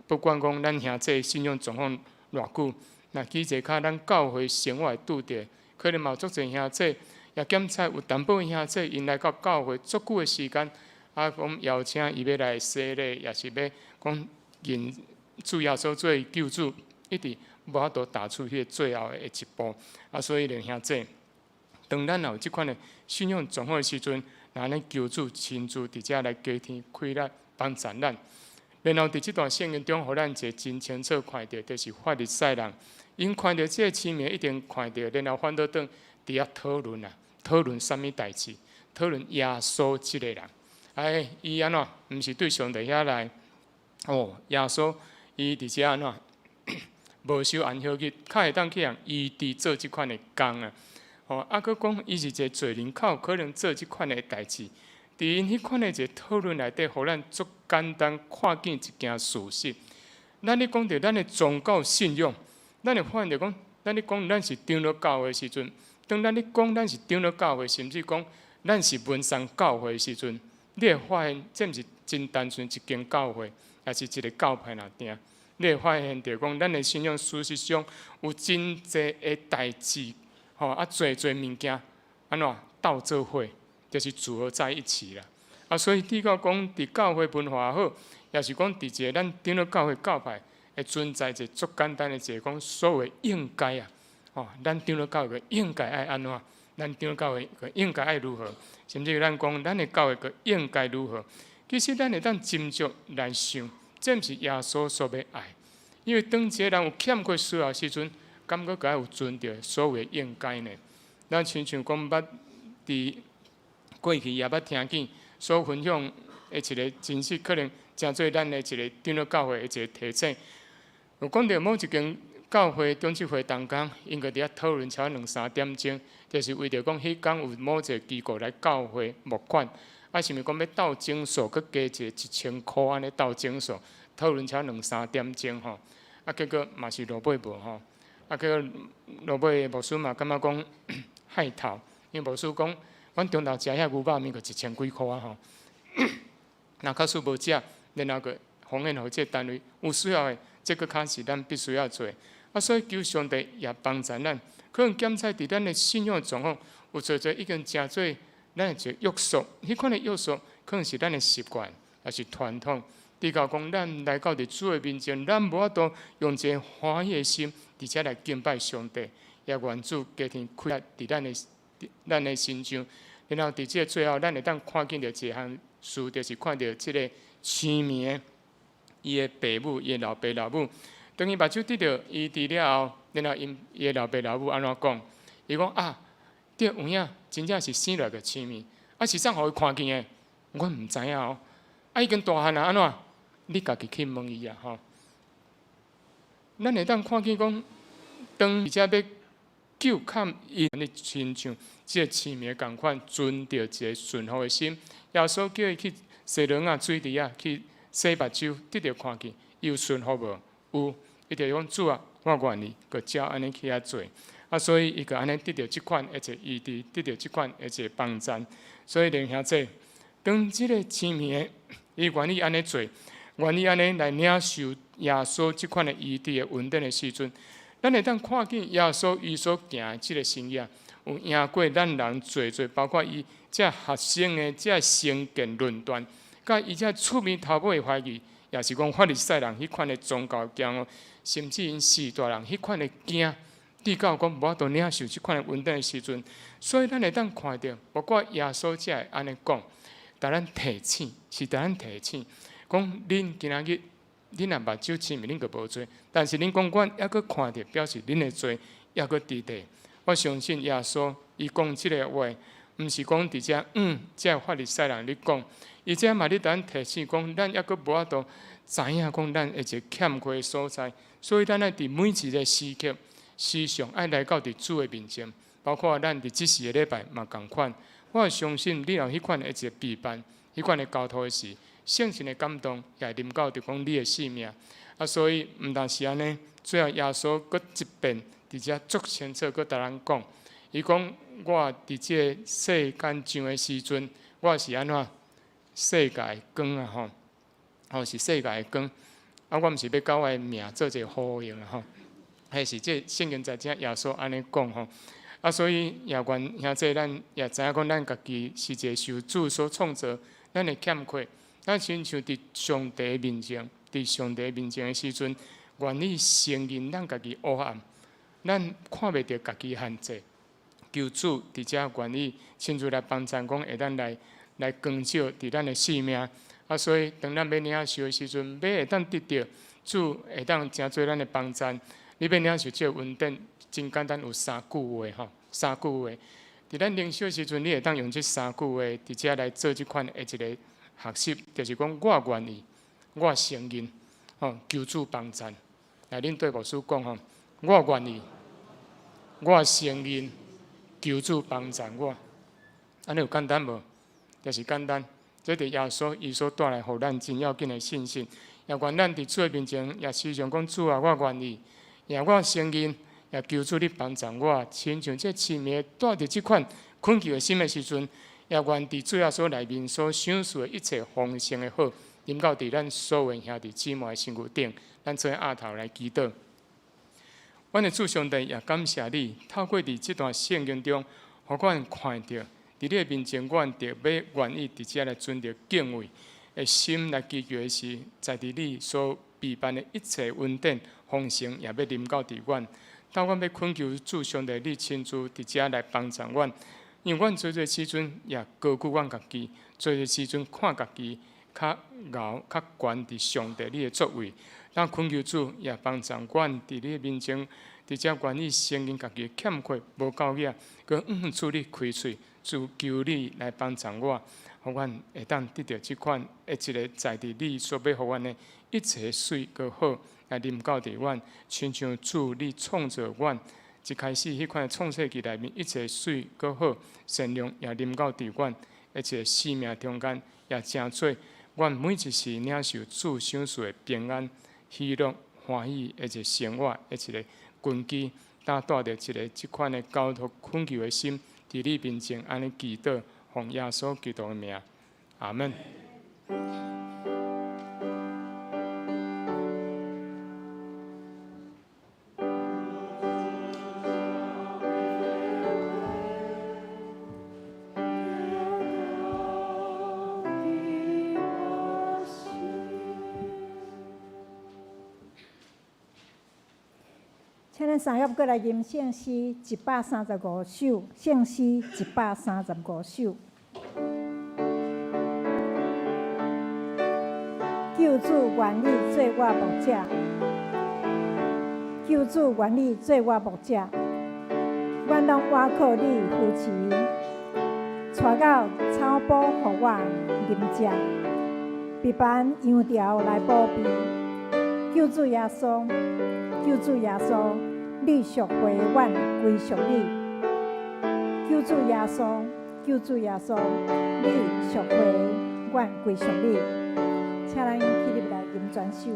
不管講咱兄弟信仰狀況偌久，若記者較咱教會生活會拄著，可能嘛有足濟兄弟，也檢查有淡薄兄弟，𪜶來到教會足久的時間，啊，講邀請伊欲來洗禮，也是欲講認主耶穌做救主，一直無法度踏出彼個最後的一步。啊，所以咧兄弟，當咱若有這款的信仰狀況的時陣，若按呢求主親自佇遮來加添氣力幫助咱。然後佇這段聖經中，予咱一個真清楚看著，就是法利賽人，𪜶看著這個痴明，一定看著，然後反倒轉佇遐討論啊，討論啥物代誌？討論耶穌這個人。哎，伊按怎？毋是對上帝遐來？哦，耶穌伊佇遮按怎？無守安息日，較會當去予醫治做這款的工啊！吼，啊，閣講伊是一個罪人，較有可能做這款的代誌。佇𪜶彼款的一個討論內底，予咱足簡單看見一件事實。咱咧講著咱的宗教信仰，咱會發現著講，咱咧講咱是長老教會的時陣，當咱咧講咱是長老教會，甚至講咱是文山教會的時陣，你會發現這毋是真單純一間教會，抑是一個教派爾定。你會發現著講，咱的信仰事實上有真濟的代誌，吼啊，濟濟物件，按怎鬥做伙，就是組合在一起啦。啊，所以拄到講佇教會文化好，抑是講佇一個咱長老教會教派會存在一個足簡單的一個講所謂應該啊，吼，咱長老教會應該愛按怎，咱長老教會應該愛如何，甚至咱講咱的教會閣應該如何。其實咱會當斟酌來想，這毋是耶穌所欲愛。因為當一個人有欠缺需要的時陣，敢閣閣愛有存著所謂應該呢？咱親像講捌佇過去也捌聽見所分享的一個真實，可能成做咱的一個長老教會的一個提醒。有講著某一間教會長執會同工，𪜶閣佇遐討論超兩三點鐘，就是為著講彼工有某一個機構來教會募款，啊，是毋是講欲鬥整數，閣加一個一千箍按呢鬥整數，討論超兩三點鐘吼，啊，結果嘛是落尾無吼，啊，結果落尾牧師嘛感覺講害頭，因為牧師講，阮中晝食遐牛肉麵閣一千幾箍啊吼，若假使無食，然後閣奉獻予這個單位有需要的，這閣較是咱必須要做。啊，所以求上帝也幫助咱，可能檢查佇咱的信仰狀況，有濟濟已經成做咱的一個約束，彼款的約束可能是咱的習慣，抑是傳統。直到講咱來到佇主的面前，咱無法度用一個歡喜的心，佇遮來敬拜上帝，也願主加添氣力佇咱的身上。然後佇這個最後，咱會當看見著一項事，就是看著這個痴明的伊的爸母，伊的老爸老母。當伊目睭得著醫治了後，然後伊的老爸老母按怎講？伊講啊，對，有影，真正是生來就痴明，啊是啥予伊看見的？阮毋知影哦。啊，已經大漢啊，按怎？你家己去問伊啊，吼。咱會當看見講，當而且欲救看𪜶的親像這個痴明仝款，存著一個順服的心。耶穌叫伊去西羅亞水池仔去洗目睭，得著看見，伊有順服無？有，伊就講主啊，我願意，閣照按呢去遐做。啊，所以伊閣按呢得著這款的一個醫治，得著這款的一個幫贊。所以靈兄姐，當這個痴迷的，伊願意按呢做，願意按呢來領受耶穌這款的醫治的恩典的時陣，咱會當看見耶穌伊所行的這個生涯，有贏過咱人濟濟，包括伊這學生的這成見論斷，佮伊這出面頭尾的懷疑，也是講法利賽人彼款的宗教驕傲，甚至𪜶序大人彼款的驚，直到講無法度領受這款的恩典的時陣，所以咱會當看著，包括耶穌才會按呢講，共咱提醒，是共咱提醒，講恁今仔日，恁若目睭痴迷，恁就無罪；但是恁講阮猶閣看著，表示恁的罪猶閣佇咧。我相信耶穌伊講這个話，毋是講佇遮這法利賽人咧講，伊這嘛咧共咱提醒講，咱猶閣無法度知影講咱的一个欠缺的所在，所以咱愛佇每一个時刻，時常愛來到佇主的面前，包括咱佇這四个禮拜嘛仝款。我相信你若有彼款的一个備辦，彼款的交託的時，聖神的感動也會臨到著講你的生命。啊，所以毋但是按呢，最後耶穌閣一遍佇遮足清楚，閣共咱講，伊講我佇這个世間上的時陣，我是按怎世界的光啊吼，吼是世界的光。啊，我毋是欲佮我的名做一个呼應啊吼，彼是這聖經在遮耶穌按呢講吼。啊，所以也願兄弟咱也知影講，咱家己是一个受主所創造，咱的欠缺，咱親像佇上帝面前，佇上帝面前的時陣，願意承認咱家己黑暗，咱看袂著家己限制，求主佇遮願意親自來幫贊，講會當來來光照佇咱的生命。啊，所以當咱欲領受的時陣，欲會當得著主會當成做咱的幫贊。你欲領受這個恩典，真簡單，有三句話吼，三句話。佇咱靈修的時陣，你會當用這三句話，佇遮來做這款的一个學習，就是講我願意，我承認，吼，求主幫贊。來，恁對牧師講吼，我願意，我承認，求主幫贊我。按呢有簡單無？就是簡單。這是耶穌伊所帶來予咱真要緊的信息。也願咱佇主的面前，也時常講主啊，我願意，也我承認，也求主你幫助我，親像這痴迷帶著這款懇求的心的時陣，也願佇主耶穌內面所賞賜的一切豐盛的好，臨到佇咱所有兄弟姊妹的身軀頂，咱做阿頭來祈禱。阮的主上帝也感謝你，透過佇這段聖經中，予阮看著，佇你的面前，阮著欲願意佇遮來存著敬畏的心來祈求的時，在佇你所備辦的一切恩典豐盛，也欲臨到佇阮。當阮欲懇求主上帝，你親自佇遮來幫助阮，因為阮濟濟時陣也高舉阮家己，濟濟時陣看家己較𠢕較懸佇上帝你的作為。咱懇求主也幫助阮佇你的面前，佇遮願意承認家己的欠缺無夠額，閣主你開喙，主求你來幫助我，予阮會當得著這款的一个在佇你所欲予阮的一切媠閣好，來臨到佇阮，親像主你創造阮一開始彼款創世記內面一切媠閣好善良也臨到佇阮的一个生命中間，也成做阮每一時領受主賞賜的平安、喜樂、歡喜的一个生活的一个根基，當帶著一个這款的交託懇求的心，佇你面前按呢祈禱，奉耶穌基督的名，阿們。請咱三合過來吟聖詩135首，聖詩135首。救主願你做我牧者，救主願你做我牧者，阮攏倚靠你扶持，帶到草埔予我啉食，備辦羊條來保庇。救主耶穌，救主耶穌，你贖回阮歸屬你。救主耶穌，救主耶穌，你贖回阮歸屬你。請咱起立來吟全首。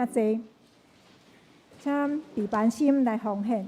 請坐，請彼班心來奉獻。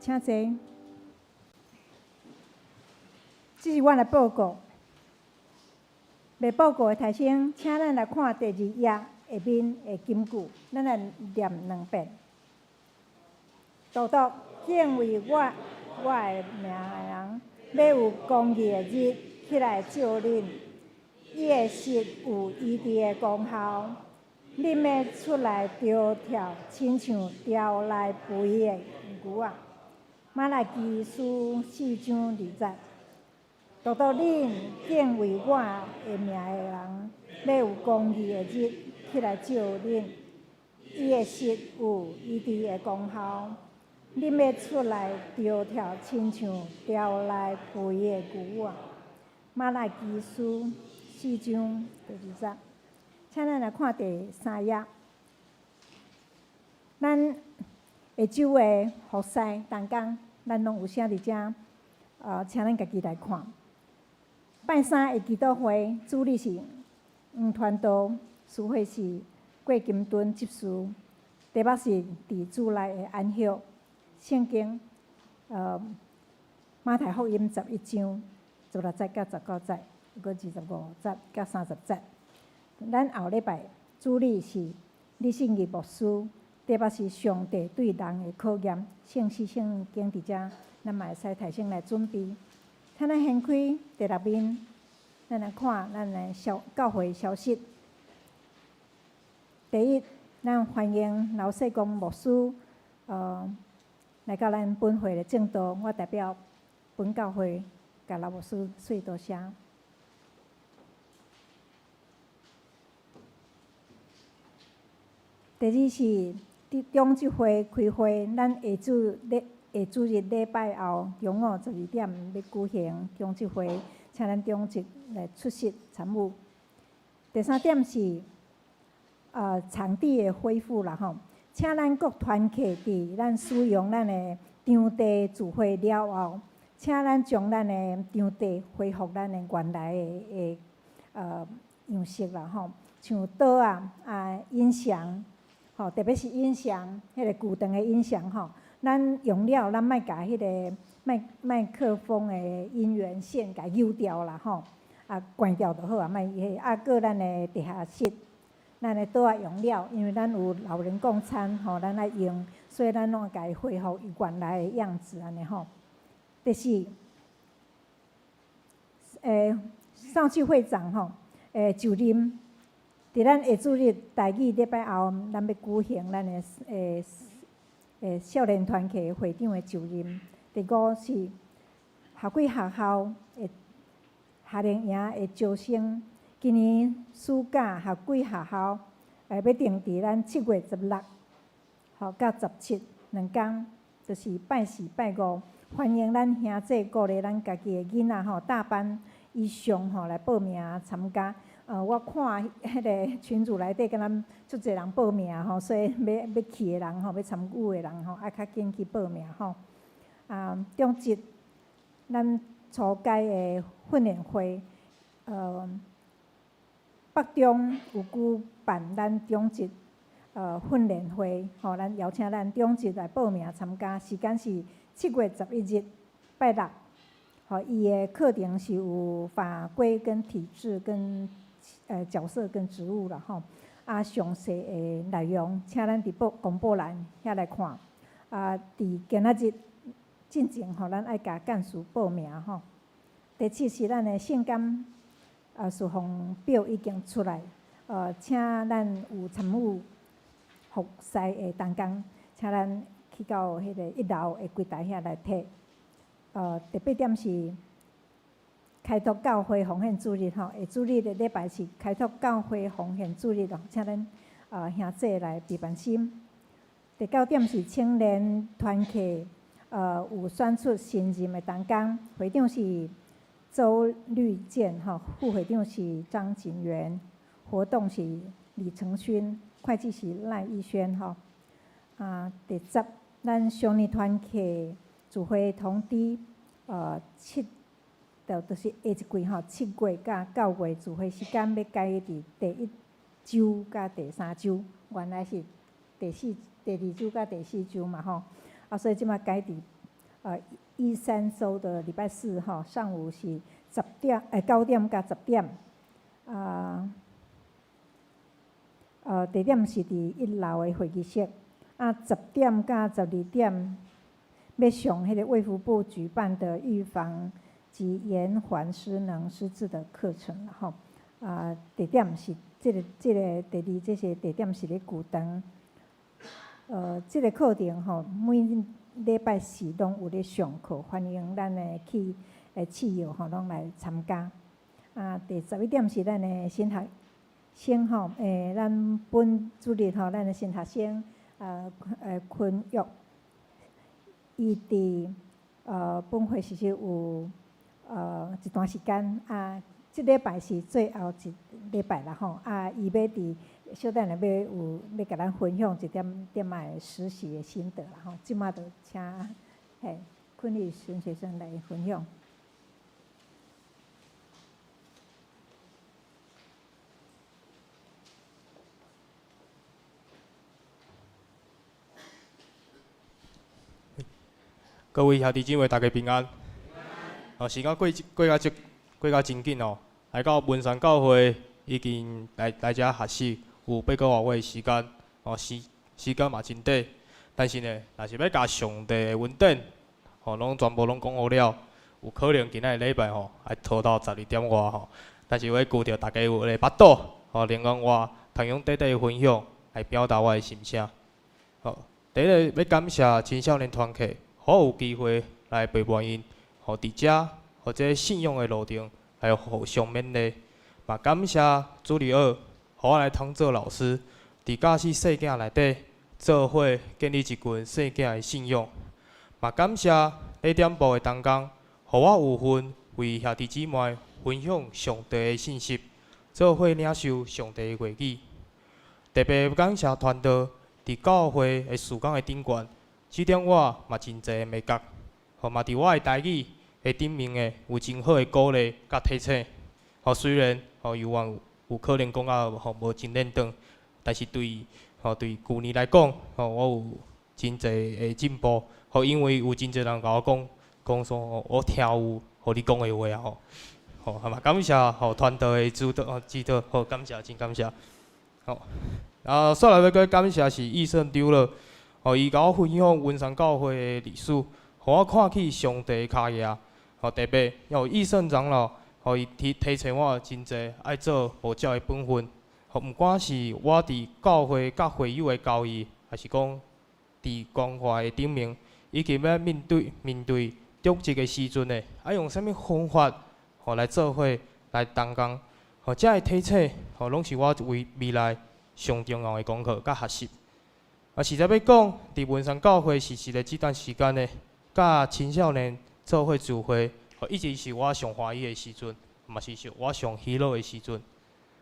請坐。這是阮的報告。未報告的頭先，請咱來看第二頁下面的金句，咱來念兩遍。獨獨敬畏我的名的人，欲有公義的日起來照恁，伊的實有醫治的功效。恁欲出來跳跳，親像牢內肥的牛仔。瑪拉基書四章二節，獨獨恁敬畏我的名的人，欲有公義的日起來照恁，伊的實有醫治的功效。恁欲出來跳跳，親像牢內肥的牛仔。瑪拉基書四章第二節，請咱來看第三頁，咱下晝的服侍同工，咱攏有寫佇遮，請咱家己來看。拜三的祈禱會主理是黃傳道，司會是郭金敦執事，題目是佇主內的安息。聖經，馬太福音11章16節到19節，閣25節到30節。咱後禮拜主理是李信義牧師。題目是上帝對人的考驗，聖詩聖經佇遮，咱嘛會使提前來準備。請咱掀開第六面，咱來看咱的消教會消息。第一，咱歡迎劉世光牧師，來到咱本會的證道。我代表本教會，共劉牧師說多謝。第二是佇長執會開會，咱下主日禮拜後中午12點欲舉行長執會，請咱長執來出席參與。第三點是場地的恢復啦吼，請咱各團契佇咱使用咱的場地聚會了後，請咱將咱的場地恢復咱的原來的樣式啦吼，像桌仔啊、音響，吼，特別是音響，彼個舊場的音響吼，咱用了，咱莫共彼個麥克風的音源線共扭掉啦吼，啊，關掉就好啊，莫彼，啊，閣咱的地下室，咱的桌仔用了，因為咱有老人共餐吼，咱愛用，所以咱攏愛共伊恢復伊原來的樣子按呢吼。第四，少區會長吼，就任，佇咱下主日台語禮拜後，咱欲舉行咱的少年團契會長的就任。第五是夏季學校的夏令營的招生，今年暑假夏季學校欲定佇咱7月16吼佮17兩工，就是拜四拜五，歡迎咱兄弟鼓勵咱家己的囡仔吼，大班以上吼來報名參加。我看彼个群組內底敢若足濟人報名吼，所以欲去的人吼，欲參與的人吼，愛較緊去報名吼。啊，長執咱初階的訓練會，北中有舉辦咱長執訓練會，吼，咱邀請咱長執來報名參加，時間是7月11日拜六。吼，伊的課程是有法規跟體制跟角色跟職務啦吼。啊，詳細的內容，請咱佇報公布欄遐來看。啊，佇今仔日進前吼，咱愛共幹事報名吼。第七是咱的聖感事奉表已經出來，請咱有參與服侍的同工，請咱去到彼個一樓的櫃台遐來提。第八點是開拓教會奉獻主日吼，下主日的禮拜是開拓教會奉獻主日哦，請咱兄弟來備辦心。第九點是青年團契，有選出新任的同工，會長是周綠健吼，副會長是張景元，活動是李承勳，會計是賴逸軒吼。啊，第十，咱少年團契聚會通知，七，就是下一季吼，7月佮9月聚會時間欲改佇第一週佮第三週，原來是第四、第二週佮第四週嘛吼，啊，所以這擺改佇一三週的禮拜四吼，上午是10點，9點佮10點，啊，地點是佇一樓的會議室，啊，10點佮12點欲上彼个衛福部舉辦的預防及延緩失能失智的課程吼，啊，地點是這個第二，這是地點是咧舊場，這個課程吼，每禮拜四攏有咧上課，歡迎咱的去試藥吼，攏來參加。啊，第11點是咱的新學生吼，咱本主日吼，咱的新學生坤玉，伊佇本會其實有一段時間啊，這禮拜是最後一禮拜啦吼，啊，伊欲佇小等下欲有欲共咱分享一點點仔的實習的心得啦吼，這馬就請嘿坤玉新學生來分享。各位兄弟姊妹，大家平安。哦，時間過過這過過甲真緊哦，來到文山教會已經來遮學習有八個外月時間，哦，時間嘛真短，但是呢，若是欲共上帝的恩典，吼，攏全部攏講好了，有可能今仔日禮拜吼，愛拖到12點外吼。但是我求著大家有个腹肚，吼，能讓我通用短短的分享來表達我的心聲。好，第一个欲感謝青少年團契，予我有機會來陪伴𪜶，予佇遮，予這個信仰的路程來互相勉勵。嘛感謝主日學，予我來通做老師，伫教死细囝内底做伙建立一群细囝的信仰。嘛感谢礼点部的同工，予我有份为兄弟姊妹分享上帝的信息，做伙领受上帝的话语。特别感谢传道伫教会的事工的顶悬，指点我嘛真济的眉角，吼嘛伫我的台语的顶面的有真好的鼓励佮提醒。吼虽然吼犹原有可能讲甲吼无真轮转，但是对吼对旧年来讲，吼我有真济的进步。吼因为有真济人共我讲，讲说我听有予你讲的话啊吼，吼嘛感谢吼团队的指导指导，好感谢真感谢。吼，啊，煞来欲阁感谢是医生长老，吼伊共我分享文山教会的历史，予我看起上帝的跤印。吼特别有医生长老，吼伊提提醒我真济爱做牧者的本分。吼，毋管是我伫教会佮会友的交谊，抑是讲伫关怀的顶面，以及欲面对面对长职的时阵呢，爱用啥物方法吼来做伙来同工，吼遮个提醒吼拢是我为未来上重要的功课佮学习。啊，实在欲讲，伫文山教会实习的这段时间呢，佮青少年做伙聚会，吼一直是我上欢喜的时阵，嘛是我上喜乐的时阵。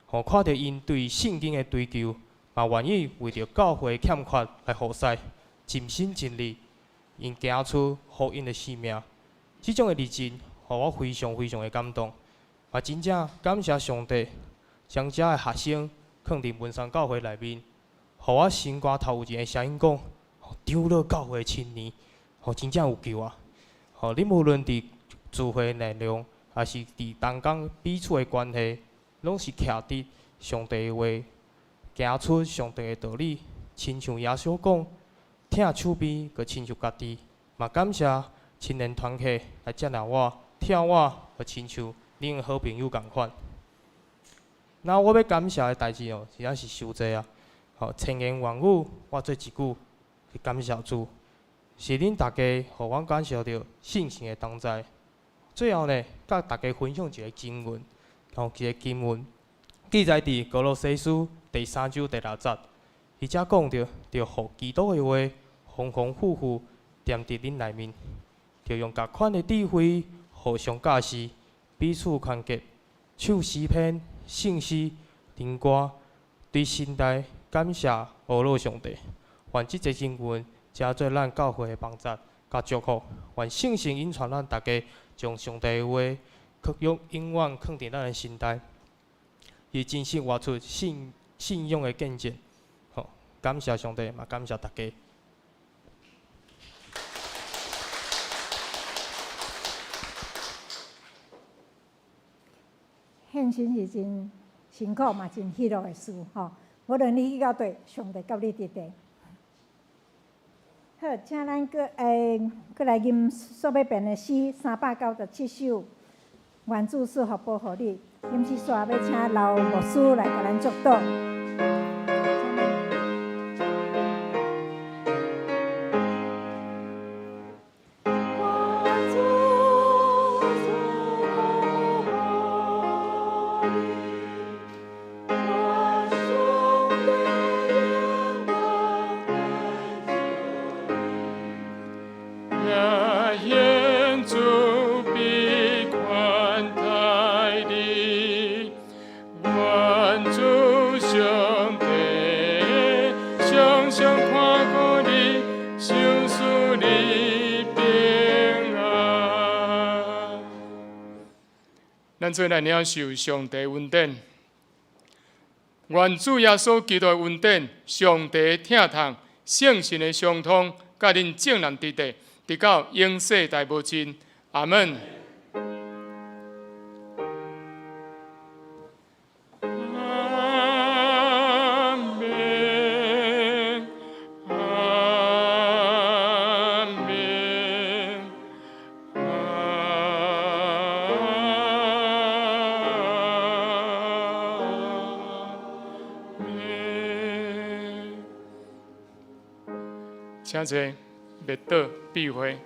吼，看著𪜶对圣经的追求，嘛愿意为著教会欠缺来服侍，尽心尽力，𪜶行出福音的生命。这种的热情，予我非常非常的感动。嘛，真正感谢上帝，将遮的学生囥伫文山教会内面，予我心肝头有一个声音讲：长老教会青年，吼真正有救啊！吼，恁无论伫聚会内容，抑是伫同工彼此的关系，拢是徛伫上帝的话，行出上帝的道理，亲像耶稣讲，疼手边，阁亲像家己。嘛感谢青年团契来接纳我，疼我，阁亲像恁的好朋友仝款。那我欲感谢的代志哦，实在是伤济啊！吼，千言万语，我做一句去感谢主，是恁大家予阮感受著圣神的同在。最后呢，佮大家分享一个经文，吼，一个经文记载伫歌罗西书第三章第六节，彼遮讲著，著予基督的话丰丰富富踮伫恁内面，著用各款的智慧互相教示，彼此劝诫，唱诗篇、圣诗、灵歌，对心内感谢阿乐上帝。愿这节经文成做咱教会的帮助佮祝福。愿圣神引带咱大家，将上帝的话，永永远囥伫咱的心内，以真实活出信信仰的见证。好，感谢上帝，嘛感谢大家。献身是真辛苦嘛，真喜乐的事吼。无论你去到佗，上帝佮你伫佗。好，请咱阁阁来吟煞欲编的诗397首，愿主赐福保护你。吟诗煞欲请刘牧师来共咱祝祷。咱做来领受上帝恩典，愿主耶稣基督的恩典、上帝的疼痛、圣神的相通，佮恁众人伫佇，直到永世代无尽。阿门。阿门，阿门，阿门。请坐，默祷闭会。